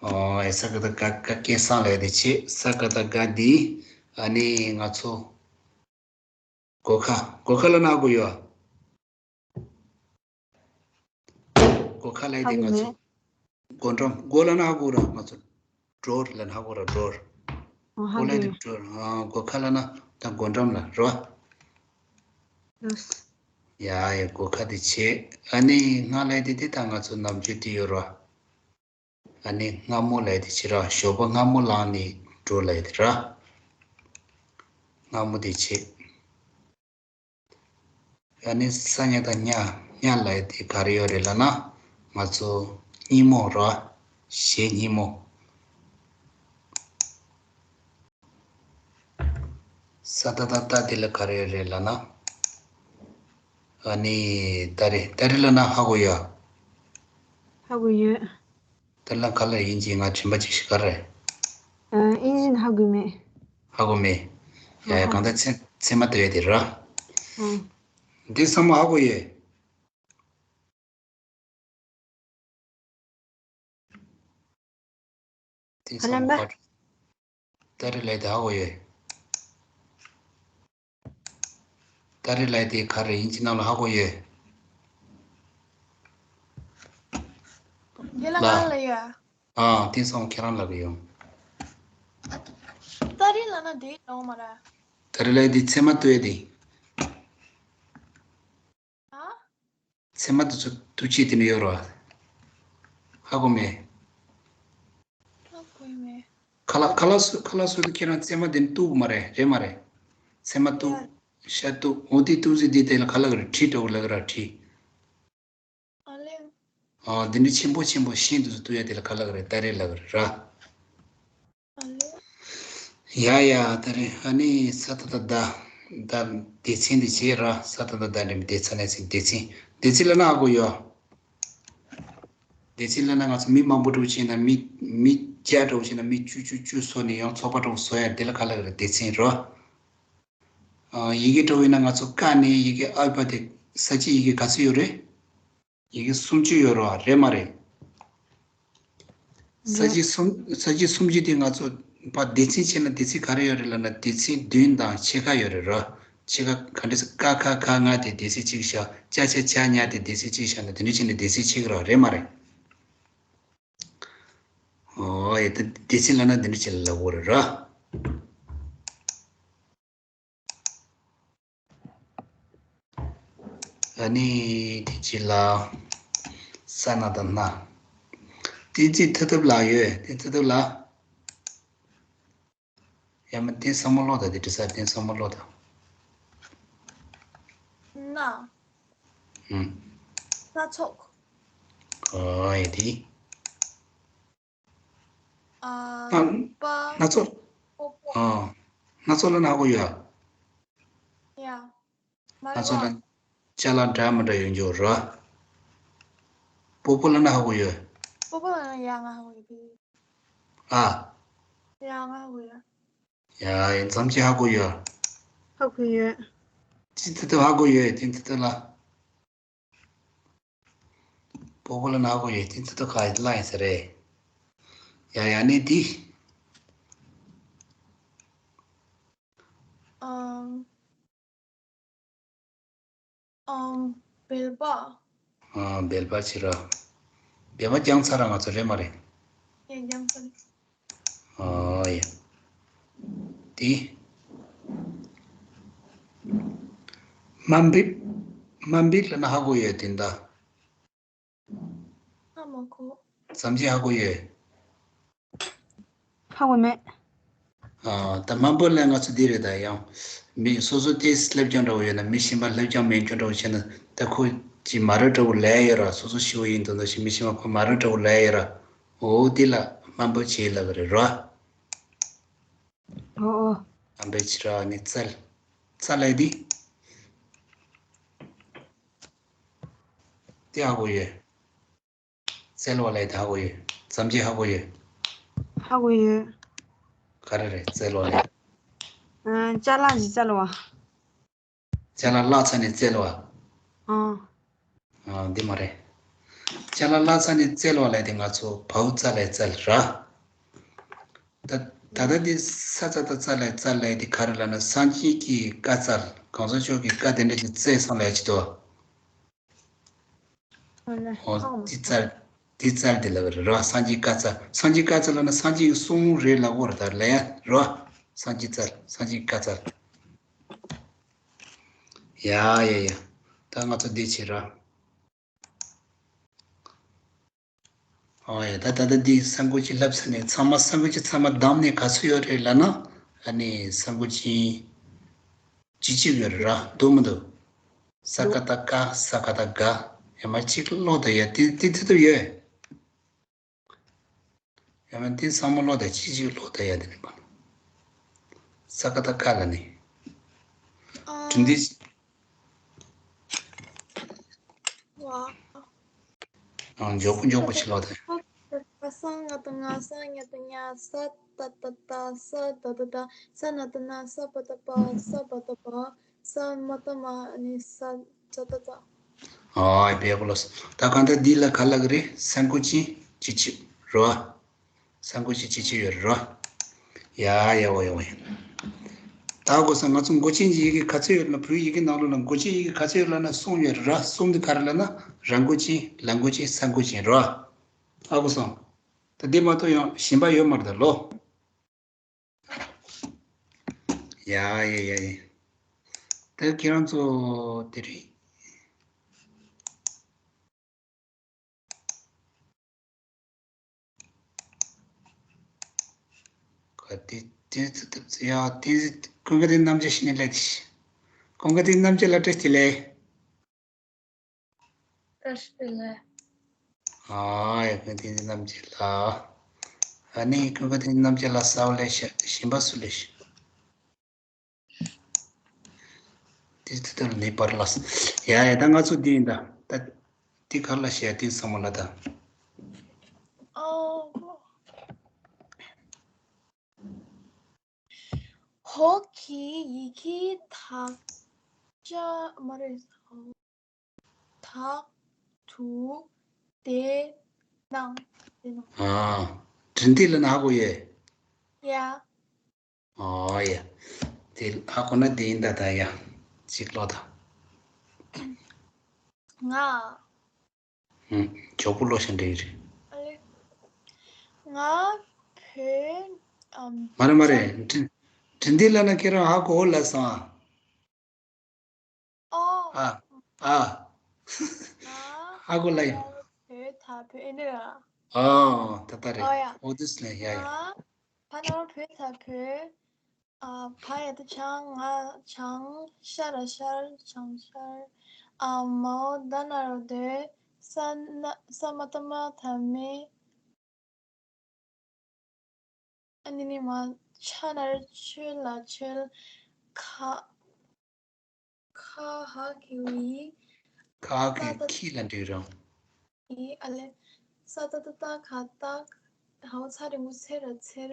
ཨོ་ཨེ་ས་ཀ་བཏགས་སྐ་སྐ་སྐལ་བཟང་ལབ་ཡ་དེ་བྱས། ས་ཀ་བཏགས་སྐ་འདི་ཨ་ནི་ང་ཚོ་སྒོ་ཁ་སྒོ་ཁ་ལབ་ན་ཧ་གོ་ཡོད། སྒོ་ཁ་ལབ་ཡ་དེ་ང་ཚོ་སྒོ་འགྲམ། སྒོ་ལབ་ན་ཧ་གོ་ར། ང་ཚོ་drawer ལབ་ན་ཧ་གོ་ར། drawer། ཨོ་ཧ་སྒོ་ལབ་གོ་ཡ་དེ་drawer། ཨ་སྒོ་ཁ་ལབ་ན་ད་སྒོ་འགྲམ་ལ་རོ། ཡ་ཡ། སྒོ་ཁ་དེ་བྱས། ཨ་ནི་སྔགས་ལབ་ཡ་དེ་དེ་ད་ང་ཚོ་ནམ་རྒྱུན་དེ་ཡོད་རོ། ཨ་ནི་སྔ་མོ་ལབ་ཡ་དེ་བྱས་ར། ཞོགས་པ་སྔ་མོ་ལངས་ནས་འགྲོ་ལབ་ཡ་དེ་ར། སྔ་མོ་དེ་བྱས། ཨ་ནི་ས་ཉ་དང་ཉ། ཉ་ལབ་ཡ་དེ་ག་རེ་ཡོད་རེད་ལབ་ན། ང་ཚོ་སྙིང་མོ་ར། གཞས་སྙིང་མོ། ས་ཏ་བཏགས་སྟ་དེ་ལ་ག་རེ་ཡོད་རེད་ལབ་ན། ཨ་ནི་སྟ་རེ། སྟ་རེ་ལབ་ན་ཧ་གོ་ཡོད། ཧ་གོ་ཡོད། སྟ་རེ་ལབ་ན་ག་ལ་ཡིན་གྱི། ང་དྲན་པ་ཅིག་ཤིག་ག་རེ། ཨ་ཨིན་ཇིན་ཧ་གོ་མེད། ཧ་གོ་མེད། ཡ་ཡ། ཧ་ཧ། གང་ལྟར་ཚེ་ཚེར་མ་ལྟོས་ཡ་དེ་ར། ཨ། འདི་ཚང་མ་ཧ་གོ་ཡོད། དེ་ཚང་མ་ཧ་གོ། སྟ་རེ་ལབ་ཡ་དེ་ཧ་གོ་ཡོད། སྟ་རེ་ལབ་ཡ་དེ་ག་རེ་ཡིན་གྱི་ནང་ལ་ཧ་གོ་ཡོད། དེ་ལ་ལ། ག་ལ་ཡོད། ཨ་དེ་ཚང་མ་ཁྱེད་རང་ལབ་ཀྱི་ཡོང་། སྟ་རེ་ལབ་ན་དེ་འདྲ་བོ་མ་རེད། སྟ་རེ་ལབ་ཡ་དེ་ཚེར་མ་ལྟོས་ཡ་དེ། ཨ། ཚེར་མ་དེ་ཚོ་གཏུབ་བྱེད་དེ་ནི་ཡོད་རེད་བ། ཧ་གོ་མེད། ཧ་གོ་མེད། ཁ་ལག་ཁ་ལག་བཟོ་ཁ་ལག་བཟོ་དུས་ཁྱེད་རང་ཚེར་མ་དེ་ནི་གཏུབ་དགོས་མ་རེད། རེད་མ་རེད། ཚེར་མ་གཏུབ། ཡ། ཤ་གཏུབ། འོ་དེ་གཏུབ་ཚེ་དེ་དེ་ལ་ག་ལབ་ཀྱི་རེད། གྲི་འདྲ་བོ་ལབ་ཀྱི་ར། གྲི། ཨ་ལེ། ཨ་དེ་འདྲ་ཆེན་པོ་ཆེན་པོ་ཤིང་དེ་ཚོ་གཏུབ་ཡ་དེ་ལ་ག་ལབ་ཀྱི་རེད། སྟ་རེ་ལབ་ཀྱི་རེད་ར། ཨ་ལེ། ཡ་ཡ། སྟ་རེ། ཨ་ནི་ས་ཏ་བཏགས་སྡ། སྡ། སྡེ་ཚན་འདི་བྱས་ར། ས་ཏ་བཏགས་སྡ་འདྲ་མི་སྡེ་ཚན་ལ་ཚིག་སྡེ་ཚན། སྡེ་ཚན་ལབ་ན་ཧ་གོ་ཡོད། སྡེ་ཚན་ལབ་ན་ང་ཚོ་མི་མང་པོ་འདྲ་བོ་བྱས་ན། མི་མི་བརྒྱ་འདྲ་བོ་བྱས་ན་མི་བཅུ་བཅུ་བཅུ་བཟོས་ནས་ཡང་ཚོགས་པ་འདྲ་བོ་བཟོ་ཡ་དེ་ལ་ག་ལབ་ཀྱི་རེད། སྡེ་ཚན་རོ། ཨ་ཡི་གེ་འདྲ་བོ་ཡིན་ན་ང་ཚོ་ཀ་ནས་ཡི་གེ་ཨལ་ཕ་དེ་ས་བཅད་ཡི་གེ་ག་ཚོད་ཡོད་རེད། ཡི་གེ་སུམ་ཅུ་ཡོད་རེད་བ། རེད་མ་རེད། ས་བཅད་སུམ་ས་བཅད་སུམ་ཅུ་དེ་ང་ཚོ་ཕར་སྡེ་ཚན་བྱས་ན་སྡེ་ཚན་ག་རེ་ཡོད་རེད་ལབ་ན། སྡེ་ཚན་བདུན་དང་ཕྱེད་ཀ་ཡོད་རེད་ར། ཕྱེད་ཀ་ག་འདྲ་ཟེར། ཀ་ཁ་ག་ང་དེ་སྡེ་ཚན་གཅིག་བཞག་ཅ་ཆ་ཇ་ཉ་དེ་སྡེ་ཚན་གཅིག་བཞག་ན་དེ་འདྲ་བྱས་ན་སྡེ་ཚན་ཕྱེད་ཀ་རེད་བ། རེད་མ་རེད། ཨོ་ཡ། ད་སྡེ་ཚན་ལབ་ན་འདི་འདྲ་བྱས་ལབ་དགོས་རེད་ར། ཨ་ནི་དེ་རྗེས་ལ་ས་ན་བཏགས་སྣ། བསྟན་འཛིན་མཐུ་སྟོབས་ལགས་ཡོད། བསྟན་འཛིན་མཐུ་སྟོབས་ལགས། ཡ་མ་བསྟན་བཟང་མོ་ལགས་དང་དེ་འདྲ་ས། བསྟན་བཟང་མོ་ལགས་དང་། སྣ། ཨུམ། སྣ་ཚོགས། ཨོ་ཡ་དེ། ཨ། སྣ། པ། སྣ་ཚོགས། པོ་པོ། ཨ། སྣ་ཚོགས་ལབ་ན་ཧ་གོ་ཡོད། ཡ། མ་རེད་བ། སྣ་ཚོགས་ལབ་ན་ཅ་ལག་འདྲ་མི་འདྲ་ཡོད་འགྱོ་ར། པོ་པོ་ལབ་ན་ཧ་གོ་ཡོད། སྤོ་བོ་ལ་ཡ་ང་ཧ་གོ་ཡོད་པས། ཨ། ཡ་ང་ཧ་གོ་ཡོད། ཡ་ཡ་མཚམས་ཅི་ཧ་གོ་ཡོད། ཧ་གོ་ཡོད། ཅི་ཏི་ཏི་ཧ་གོ་ཡོད། ཏི་ཏི་ཏི་ལ། སྤོ་བོ་ལ་ན་ཧ་གོ་ཡོད། ཏི་ཏི་ཏི་ག་ལ་ཡིན་ས་རེད། ཡ་ཡ་ནི་ཏི། ཨམ། ཨམ། བེལ་པ། ཨ། བེལ་པ་ཕྱི་ར། བེལ་པ་རྒྱང་ཚ་ར་ང་ཚོ་རེད་མ་རེད། ཡ་རྒྱང་ཚ་རེད། ཨ་ཡ། ཏི། དམའ་འབེབས། དམའ་འབེབས་ལ་ན་ཧ་གོ་ཡོད་དེ་འདྲ། ཨ་མ་གོ། མཚམས་ཅི་ཧ་གོ་ཡོད། ཧ་གོ་མེད། ཨ། ད་དམའ་འབེབས་ལ་ང་ཚོ་འདི་རེད། ད་ཡང་མི་སོ་སོ་ཏོག་ཙམ་སླེབས་རྐྱང་འདྲ་བོ་ཡོད་ན། མི་གཞན་པ་སླེབས་རྐྱང་མེད་རྐྱང་འདྲ་བོ་བྱས་ན། ད་ཁོ་ཅིག་མ་རབས་འདྲ་བོ་ལབ་ཡོད་ར། སོ་སོ་ཞི་བོ་ཡིན་དུས་ད་ཞིག་མི་གཞན་པ་ཁོ་མ་རབས་འདྲ་བོ་ལབ་ཡོད་ར། འོ་འདི་ལ་དམའ་འབེབས་བྱེད་ལབ་རེད་ར། ཨོ་ཨོ། དམའ་འབེབས་བྱེད་ར་ནི་བཙལ། བཙལ་ལབ་དེ། དེ་ཧ་གོ་ཡོད། བཙལ་བ་ལབ་དེ་ཧ་གོ་ཡོད། མཚམས་ཅི་ཧ་གོ་ཡོད། ཧ་གོ་ཡོད། ག་རེ་རེད་བཙལ་བ་ལབ། ཨ། ཅ་ལག་ཅིག་བཙལ་བ། ཅ་ལག་བརླག་ཚར་ནས་བཙལ་བ། ཨ། ཨ། འདི་མ་རེད། ཅ་ལག་བརླག་ཚར་ནས་བཙལ་བ་ལབ་དེ་ང་ཚོ་བའོ་ཙ་ལས་བཙལ་ར། ད་ད་ལྟ་འདི་ས་ཙ་ད་ཙ་ལས་བཙལ་ལབ་དེ་ག་རེ་ལབ་ན། སངས་རྒྱས་ཀྱི་བཀའ་སྩལ། གོང་ས་མཆོག་གི་བཀའ་དེ་འདྲ་ཞིག་བཙལ་སོང་ལབ་ཡ་ཅིག་འདུག་བ། ཨོ་ལེ། འོ་ཧ་འདི་བཙལ། འདི་བཙལ་དེ་ལབ་རེད་ར། སངས་རྒྱས་བཀའ་སྩལ། སངས་རྒྱས་བཀའ་སྩལ་ལབ་ན་སངས་རྒྱས་ཀྱི་གསུང་རེད་ལབ་དགོས་རེད། ད་ལབ་ཡ་ར། སངས་རྒྱས་སྩལ། སངས་རྒྱས་བཀའ་སྩལ། ཡ་ཡ་ཡ། ད་ང་ཚོ་འདི་བྱེད་ར། ཨོ་ཡ། ད་ད་ལྟ་འདི་ས་མགོ་ཅན་ལབ་ཚར་ནས་ཚང་མ། ས་མགོ་ཅན་ཚང་མ་བསྡམས་ནས་ག་ཚོད་ཡོད་རེད་ལབ་ན། ཨ་ནི་ས་མགོ་ཅན་བཅུ་གཅིག་ཡོད་རེད་ར། འདུག་མི་འདུག་ས་ཀ་བཏགས་སྐ། ས་ག་བཏགས་སྒ། ཡ་མ་གཅིག་ཀློག་ད་ཡ། དེ་དེ་དེ་དུ་ཡོད། ཡ་མ་དེ་ཚང་མ་ཀློག་ད། གཅིག་གཅིག་ཀློག་ད་ཡ། དེ་ནི་པ། ས་ཀ་བཏགས་སྐ་ལ་ནི། ཨ། དྲིན་དེ། ཝ། ཨ། མགྱོགས་པོ་མགྱོགས་པོ་ཕྱི་ལོག་དང་། ས་ང་ཏ་ང་། ས་ཉ་ཏ་ཉ། ས་ཏ་ཏ་ཏ། ས་ད་ད་ད། ས་ན་ཏ་ན། ས་པ་ཏ་པ། ས་བ་ཏ་བ། ས་མ་ཏ་མ། ཨ་ནི་ས་ཙ་ཏ་ཙ། ཨ། བེ་གོ་ལོ་སི། ད་གང་ལྟར་འདི་ལ་ག་ལབ་ཀྱི་རེད། ས་མགོ་ཅན་བཅུ་གཅིག་རེད་བ། ས་མགོ་ཅན་བཅུ་གཅིག་ཡོད་རེད་རོ། ཡ་ཡ་འོ་ཡ་འོ་ཡ། ད་གོ་སོང་། ང་ཚོ་མགོ་ཅན་གྱི་ཡི་གེ་ག་ཚོད་ཡོད་ན། བོད་ཡི་གེ་ནང་ལོགས་ལ་མགོ་ཅན་ཡི་གེ་ག་ཚོད་ཡོད་ལབ་ན་གསུམ་ཡོད་རེད་ར། གསུམ་དེ་ག་རེ་ལབ་ན། ར་མགོ་ཅན། ལ་མགོ་ཅན། ས་མགོ་ཅན་རོ། ཨ་གོ་སོང་། ད་འདི་མ་གཏོགས་ཡང་གཞན་པ་ཡོད་མ་རེད་ད་ལོ། ཡ་ཡ་ཡ་ཡ། ད་ཁྱེད་རང་ཚོ་དེ་རིང་ག་དེ་དེ་ཚོ་ཐུབ་ཚོད་ཡ། དེ་ཀུན་དགའ་དེ་རྣམ་རྒྱལ་ཞིག་ནས་ལས་དེ། ཀུན་དགའ་དེ་རྣམ་རྒྱལ་ལ་བཀྲ་ཤིས་བདེ་ལེགས། བཀྲ་ཤིས་བདེ་ལེགས། ཨ་ཡ། ཀུན་དགའ་དེ་རྣམ་རྒྱལ་ལ། ཨ་ནི་ཀུན་དགའ་དེ་རྣམ་རྒྱལ་ལ་གསལ་བོ་ལས་ཤ། གཞན་པ་སུ་ལས་ཤ། དེ་དེ་ལྟར་ནི་པར་ལ། ཡ་ཡ། ད་ང་ཚོ་འདི་ཡིན་ད། ད་འདི་ག་ལ་བཤད་དེ་བསམ་མོ་ལ་ད། ཨོ། ཧོ་གི་ཡི་གེ་དག་ཆ་མ་རེད། དག་ཏུ་དེ་ནང་དེ་ནང་། ཨ། དྲིན་ཏི་ལ་ན་གོ་ཡེ། ཡ། ཨོ་ཡ། དེ་ཨ་ཁོ་ན་དེ་ཡིན་ད། ད་ཡ་ཅིག་ལོ་ད། ང་། ཧུམ། མགྱོགས་པོ་ལོ་ཞིག་འདྲ་ཡི་རེད། ཨ་ལེ། ང་བོད་ཨམ། མ་རེད་མ་རེད། དྲིན་དྲིན་དེ་ལ་ན་ཁྱེད་རང་ཧ་གོ་ལ་སོང་ཨ། ཨོ། ཨ། ཨ། ང་ཧ་གོ་ལ་ཡིན། བོད་ད་བོད་ཨེ་འདྲ། ཨོ་ད་ད་རེད། ཨོ་ཡ། ཨོ་དུས་ལ་ཡ་ཡ། ང་ཕ་ན་བོད་ད་བོད། ཨ། ཕ་ཡ་ད་བྱང་། ང་བྱང་། ཤ་ར་ཤར། བྱང་ཤར། ཨ་མའོ་ད་ན་རོ་དོ། ས་ན་ས་མ་ཏ་མ་ད་མེ། ཨ་ནི་ནི་མ་ཆ་ན་ར་ཆོས་ལ་ཆོལ། ཁ་ཁ་ཧ་གི་ཝི། ཁ་ཧ་གི་ཁི་ལ་འབྲི་རང་། ཨི་ཨ་ལེ། ས་ཏ་བཏགས་སྟ་ག་སྟག། ཧའོ་ཚ་འགྲེང་བུ་ཚེ་ར་ཚེར།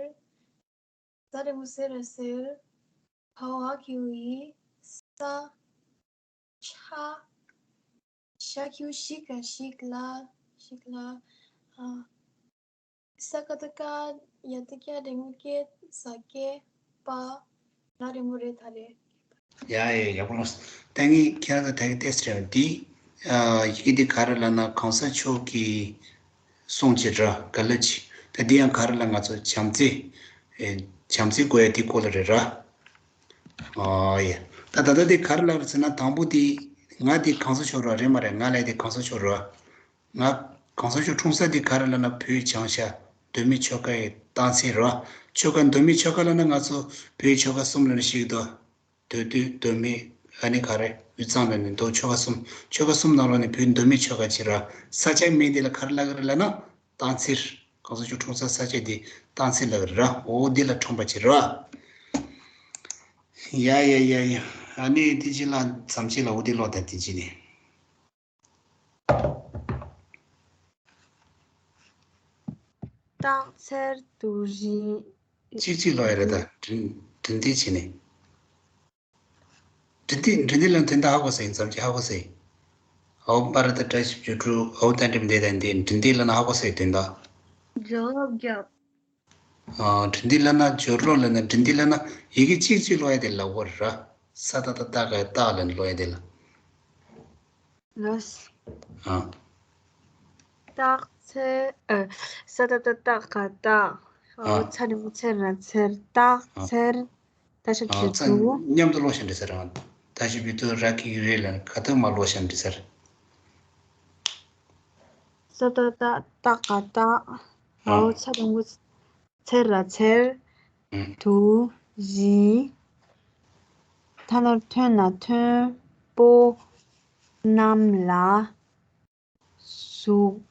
ཟ་འགྲེང་བུ་ཟེ་ར་ཟེར། བའོ་འ་གི་གུ་འི། ས། ཆ། ཞ་གི་གུ་ཞི་ག་ཞིག་ལ། ཞིག་ལ། ཨ། ས་ཀ་བཏགས་སྐ། ཡ་བཏགས་སྐྱ། འགྲེང་བུ་སྐྱེ། ཟ་སྐྱེ། པ། ར་འགྲེང་བུ་རེ་ད་རེད། ཡ་ཡ་ཡག་པོ་ལོངས། ད་ངས་ཁྱེད་རང་ཚོ་ད་གི་ཏེ་སི་ཊི་རེད་འདི། ཡི་གེ་འདི་ག་རེ་ལབ་ན་གོང་ས་མཆོག་གིས་གསུངས་ཅི་ར་ག་ལ་ཅི། ད་འདི་ཡང་ག་རེ་ལབ་ང་ཚོ་བྱམས་བརྩེ། བྱམས་བརྩེ་དགོས་ཡ་འདི་སྐོར་ལ་རེད་ར། ཨ་ཡ། ད་ད་ལྟ་འདི་ག་རེ་ལབ་རེད་ཟེར་ན་དང་པོ་འདི་ང་འདི་གོང་ས་མཆོག་ར་རེད་མ་རེད། ང་ལབ་ཡ་འདི་གོང་ས་མཆོག་ར། ང་གོང་ས་མཆོག་འཁྲུངས་ས་འདི་ག་རེ་ལབ་ན་བོད་བྱང་ཤར་མདོ་སྨད་ཆོལ་ཁ་ཡི་རྟགས་མཚན་རེད་བ། ཆོལ་ཁ་མདོ་སྨད་ཆོལ་ཁ་ལབ་ན་ང་ཚོ་བོད་ཆོལ་ཁ་གསུམ་ལབ་ནས་ཤེས་ཀྱི་འདུག་མདོ་སྟོད་མདོ་སྨད་ཨ་ནི་ག་རེ་དབུས་གཙང་ལབ་ནས་འདུག་ཆོལ་ཁ་གསུམ། ཆོལ་ཁ་གསུམ་ནང་ལོགས་ནས་བོད་མདོ་སྨད་ཆོལ་ཁ་ཅིག་རེད། ས་ཆའི་མིང་འདི་ལ་ག་རེ་ལབ་ཀྱི་རེད་ལབ་ན་རྟགས་མཚན། གོང་ས་མཆོག་འཁྲུངས་ས་ས་ཆ་འདི་རྟགས་མཚན་ལབ་ཀྱི་རེད། འོ་འདི་ལ་འཁྲུངས་པ་ཅིག་རེད། ཡ་ཡ་ཡ་ཡ། ཨ་ནི་འདི་ཅི་ལ་མཚམས་ཅིག་ལ་འོ་འདི་ལོག་ད་འདི་ཅི་ནས། རྟགས་མཚན་དུ་རི། གཅིག་གཅིག་ལོག་ཡ་རེད་ད། འབྲི་འབྲི་འདི་བྱས་ནས། འབྲི་འདི་འབྲི་འདི་ལ་དོན་དག་ཧ་གོ་སོང་། མཚམས་ཅིག་ཧ་གོ་སོང་། ཨའོ་པ་ར་ད་བཀྲ་ཤིས་བཅུ་དྲུག་ཨའོ་རྟ་མགྲིན་འདི་དང་འདི་འབྲི་འདི་ལ་ན་ཧ་གོ་སོང་དོན་དག་སྦྱོར་ཀློག་རྒྱབ། ཨ། འབྲི་འདི་ལ་ན་སྦྱོར་ཀློག་ལ་ན་འབྲི་འདི་ལ་ན་ཡི་གེ་གཅིག་གཅིག་ཀློག་ཡ་དེ་ལ་འོ་ར། ས་ཏ་བཏགས་སྟ་ག་སྟག་ལ་ནི་ཀློག་ཡ་དེ་ལ། ལོས། ཨ། རྟགས་མཚན། ཨ། ས་ཏ་བཏགས་སྟ་ག་སྟག་ཨ། ཨའོ་ཚ་འགྲེང་བུ་ཚེ་ར་ཚེར། རྟགས་ཨ། མཚན། ད་ཞབས་ཨ། ཀྱུ་ཚ་དུ། མཉམ་དུ་ཀློག་ཤིང་འབྲི་ས་རང་། ད་ཞབས་ཀྱུ་དུ་ར་གི་རེ་ལ་ནི་ག་ཐོག་མ་ཀློག་ཤིང་འབྲི་ས་རེད། ས་ཏ་བཏགས་སྟ་ག་སྟག་ཨ། ཨའོ་ཚ་འགྲེང་བུ་ཚེ་ར་ཚེར། ཨུ། དུ། རི། ཐ་ན་ཐོན་ན་མཐོན་པོ། གནམ་ལ། གཟུགས་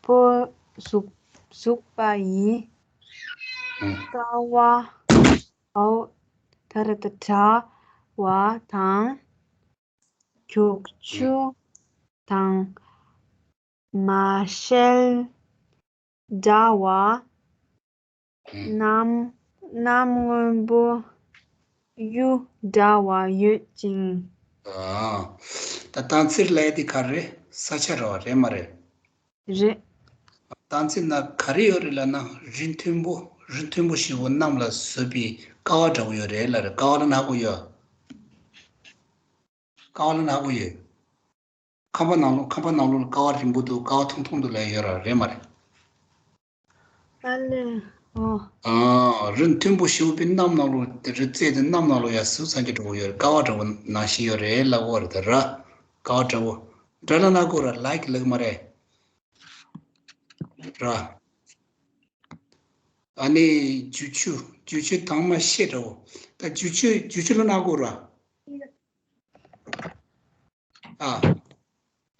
པོ། གཟུགས་གཟུགས་པ་ཡི། ཨུ། ཀ་བ། ཨའོ་ད་ར་ད་དྲ་བ་དང་། རྒྱུག་ཆུ་དང་། མ་ཤེལ་འདྲ་བ། གནམ་གནམ་སྔོན་པོ་གཡུ་འདྲ་བ་ཡོད་ཅིང་། ཨ། ད་རྟགས་མཚན་ལབ་ཡ་དེ་ག་རེ་རེད། ས་ཆ་རེད་བ། རེད་མ་རེད། རེད། རྟགས་མཚན་ན་ག་རེ་ཡོད་རེད་ལབ་ན་རི་མཐོན་པོ། རི་མཐོན་པོ་ཞེ་པོ་གནམ་ལ་བཟོས་པའི་ཀ་བ་འདྲ་པོ་ཡོད་རེད་ལབ་རེད། ཀ་བ་ལབ་ན་ཧ་གོ་ཡོད། ཀ་བ་ལབ་ན་ཧ་གོ་ཡོད། ཁང་པ་ནང་ལོགས། ཁང་པ་ནང་ལོགས་ལ་ཀ་བ་རིང་པོ་འདུག་ཀ་བ་ཐུང་ཐུང་འདུག་ལབ་ཡོད་ར། རེད་མ་རེད། ཨ་ལས། ཨོ། ཨ། རི་མཐོན་པོ་ཞེ་པོ་པའི་གནམ་ནང་ལོགས་དེ། རི་རྩེ་དེ་གནམ་ནང་ལོགས་ཡར་ཟུག་ཚང་གི་འགྲོ་གི་ཡོད་རེད། ཀ་བ་འདྲ་པོ་ནང་བཞིན་ཡོད་རེད་ལབ་ཀྱི་ཡོད་རེད་ད་ར། ཀ་བ་འདྲ་པོ། འདྲ་ལབ་ན་ཧ་གོ་ར། ལའིཀ་ལབ་ཀྱི་མ་རེད། ར། ཨ་ནི་རྒྱུག་ཆུ། རྒྱུག་ཆུ་དྭངས་མ་ཤེལ་འདྲ་པོ། ད་རྒྱུག་ཆུ། རྒྱུག་ཆུ་ལབ་ན་ཧ་གོ་ར། ཨ།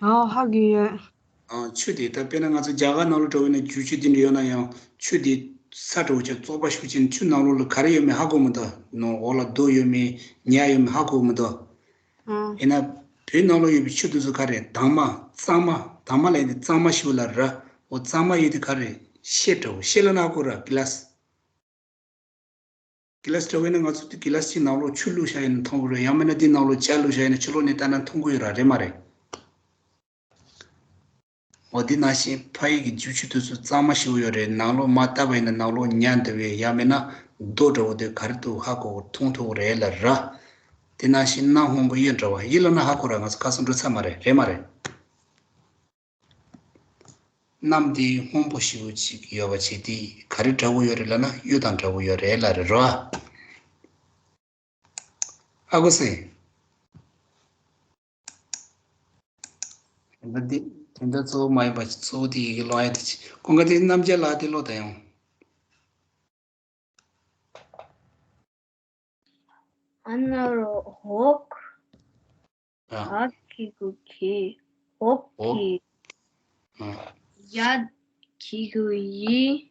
ཨོ་ཧ་གོ་ཡོད། ཨ། ཆུ་དེ་ད་དཔེར་ན་ང་ཚོ་རྒྱ་གར་ནང་ལོགས་འགྲོ་བ་ཡིན་ན་རྒྱུག་ཆུ་དེ་འདྲ་ཡོད་ན་ཡང་ཆུ་དེ་ས་འདྲ་པོ་ཅིག་བཙོག་པ་ཞེ་པོ་ཅིག་ཆུ་ནང་ལོགས་ལ་ག་རེ་ཡོད་མེད་ཧ་གོ་མི་འདུག་ནང་འོག་ལ་རྡོ་ཡོད་མེད་ཉ་ཡོད་མེད་ཧ་གོ་མི་འདུག་ཨ། ཡིན་ན་བོད་ནང་ལོགས་ཡོད་པའི་ཆུ་དེ་ཚོ་ག་རེ། དྭངས་མ། གཙང་མ། དྭངས་མ་ལབ་ཡ་དེ་གཙང་མ་ཞེ་པོ་ལ་ར། འོ་གཙང་མ་ཡོད་དེ་ག་རེ། ཤེལ་འདྲ་པོ། ཤེལ་ལབ་ན་ཧ་གོ་ར། གི་ལཱ་སི། གི་ལཱ་སི་འདྲ་པོ་ཡིན་ན་ང་ཚོ་དེ་གི་ལཱ་སི་གཅིག་ནང་ལོགས་ཆུ་བླུགས་བཞག་ཡིན་ན་མཐོང་གི་རེད། ཡང་མིན་ན་དེ་ནང་ལོགས་ཇ་བླུགས་བཞག་ཡིན་ན་ཕྱི་ལོགས་ནས་ལྟ་ན་མཐོང་གི་ཡོད་ར། རེད་མ་རེད། འོ་དེ་ནང་བཞིན་ཕ་ཡུལ་གྱི་རྒྱུག་ཆུ་དེ་ཚོ་གཙང་མ་ཞེ་པོ་ཡོད་རེད། ནང་ལོགས་མར་བལྟས་པ་ཡིན་ན་ནང་ལོགས་ཉ་འདྲ་པོ་ཡང་མིན་ན་རྡོ་འདྲ་པོ་དེ་ག་རེ་འདུག་ཧ་གོ་མཐོང་ཐུབ་ཀྱི་རེད་ལབ་ར། དེ་ནང་བཞིན་གནམ་སྔོན་པོ་གཡུ་འདྲ་པོ། གཡུ་ལབ་ན་ཧ་གོ་ར། ང་ཚོ་ཁ་སང་འགྲོ་ཚར་མ་རེད། རེད་མ་རེད། གནམ་དེ་སྔོན་པོ་ཞེ་པོ་ཅིག་ཡོད་པ་བྱས་དེ་ག་རེ་འདྲ་པོ་ཡོད་རེད་ལབ་ན་གཡུ་དང་འདྲ་པོ་ཡོད་རེད་ལབ་རེད་རོ། ཧ་གོ་སོང་། དེ་འདྲ་དེ་དེ་འདྲ་གཙོ་བོ་མ་ཡིན་པ་གཙོ་བོ་དེ་ཡི་གེ་ཀློག་ཡ་དེ་ཅི། ཁོང་ག་དེ་རྣམ་རྒྱལ་ལགས་དེ་ཀློག་ད་ཡོང་། ཨ་ན་རོ་འོག་ཨ། ཨ་གི་གུ་གི། འོག་འོག་གི། ཨ། ཡ་གི་གུ་ཡི།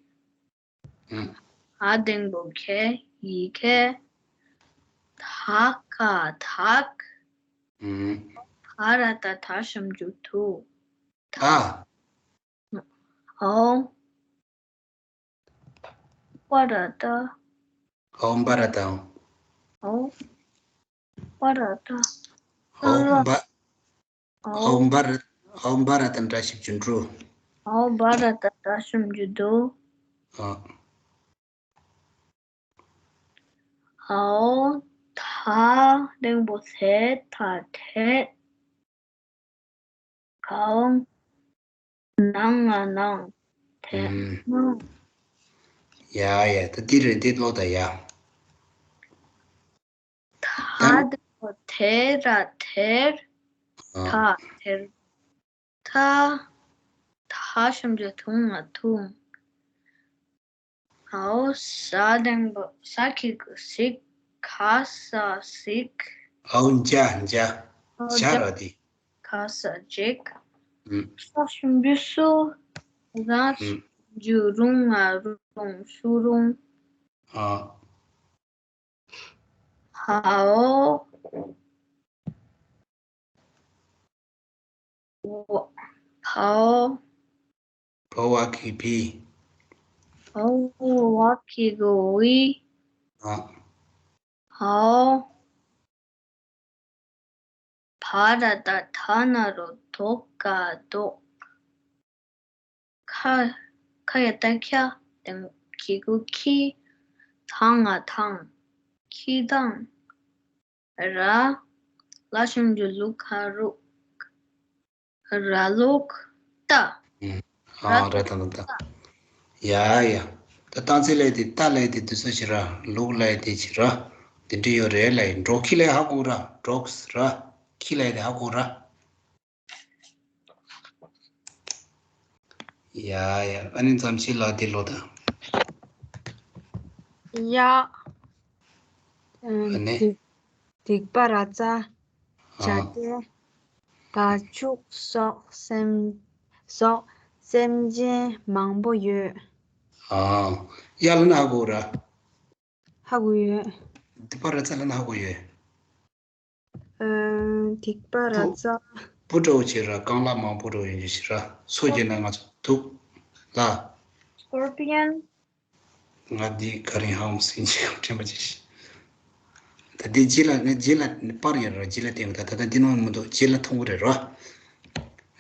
ཨ། ཨ་འགྲེང་བུ་གེ། ཡི་གེ། ད་ག་དག་ཨ། ད་ར་ད་ད་ཞབས་ཀྱུ་དུ། ད། ཨ། ཨའོ། པ་ར་ཏ། ཨའོ་པ་ར་ཏ། ཨའོ། པ་ར་ཏ། ཨའོ་པ། ཨའོ་པ་ར། ཨའོ་པ་ར་ཏ་བཀྲ་ཤིས་བརྒྱུད་འགྲོ། ཨའོ་པ་ར་ཏ་བཀྲ་ཤིས་བརྒྱུད་འགྲོ། ཨ། ཨའོ། ཐ་འགྲེང་བུ་ཐེ་ཐ་ཐད། གའོ། ནང་ང་ནང་། དེ་ཨུམ། ནང་། ཡ་ཡ། ད་འདི་རེད། འདི་ཀློག་ད་ཡ། ཐ་འགྲེང་བུ་ཐེ་ར་ཐེར། ཨ། ཐ་ཐེར། ཐ། ཐ་ཞབས་ཀྱུ་ཐུང་ང་ཐུང་། ཨའོ། ཟ་འགྲེང་བུ་ཟ་གི་གུ་ཟིག་ག་ས་གཟིག་ཨའོ་འཇའ་འཇའ། ཨའོ་འཇའ་འཇའ། ར་དེ། ག་ས་འཇིག་ཨུམ། ས་ཞབས་ཀྱུ་སུ། ར་ཨུམ། ཞབས་ཀྱུ་རུ་ང་རུང་སུ་རུང་། ཨ། ཧའོ། ཧའོ། བ་ཝ་གི་བི། ཧའོ། བ་གི་གུ་བི། ཨ། ཧའོ། བ་ར་ཏ་ད་ན་རོ་དོ་ག་དོག་ཁ། ཁ་ཡ་ཏ་ཁྱ། འགྲེང་གི་གུ་ཁྱི། ཐ་ང་ཐང་། ཁྱི་ཐང་། ར། ལ་ཞབས་ཀྱུ་ལུ་ག་རུག་ར་ལུག་ཏ། ཨ། ར་ཏ་ལུག་ཏ། ཡ་ཡ། ད་རྟགས་ཚིག་ལབ་དེ་ཏ་ལབ་དེ་དུས་ཚོད་ཕྱིར་ར། ལུག་ལབ་དེ་ཕྱིར་ར། དེ་འདྲ་ཡོད་རེད་ལབ་ཡིན། འབྲོག་ཁྱི་ལབ་ཧ་གོ་ར། འབྲོག་ར། ཁྱི་ལབ་དེ་ཧ་གོ་ར། ཡ་ཡ། ཨ་ནི་མཚམས་ཤིག་ལ་དེ་ལོ་ད། ཡ། ཨ་ནི། སྡིག་སྡིག་པ་ར་ཙ། བྱ་ཨ། སྡེ། བ་ཕྱུགས་སོགས་སེམས། སོགས་སེམས་ཅན་མང་པོ་ཡོད། ཨ། ཡ་ལ་ན་ཧ་གོ་ར། ཧ་གོ་ཡོད། སྡིག་པ་ར་ཙ་ལ་ན་ཧ་གོ་ཡོད། ཨ། སྡིག་པ་ར་ཙ། སྤུ་འདྲ་བོ་ཅིག་ར། རྐང་ལག་མང་པོ་འདྲ་བོ་ཡོད་རྒྱུ་ཞིག་ར། སོ་སྐྱེས་ན་ང་ཚོ་དུག་ལ། Scorpion། ང་འདི་ག་རེ་ཧང་སིན་ཅིག་དྲན་པ་ཅིག་ད་འདི་རྗེས་ལ་ནི་རྗེས་ལ་ནི་པར་ཡོད་ར། རྗེས་ལ་བསྟན་གི། ད་ད་ལྟ་འདི་ནང་མི་འདུག་རྗེས་ལ་མཐོང་གི་རེད་ར།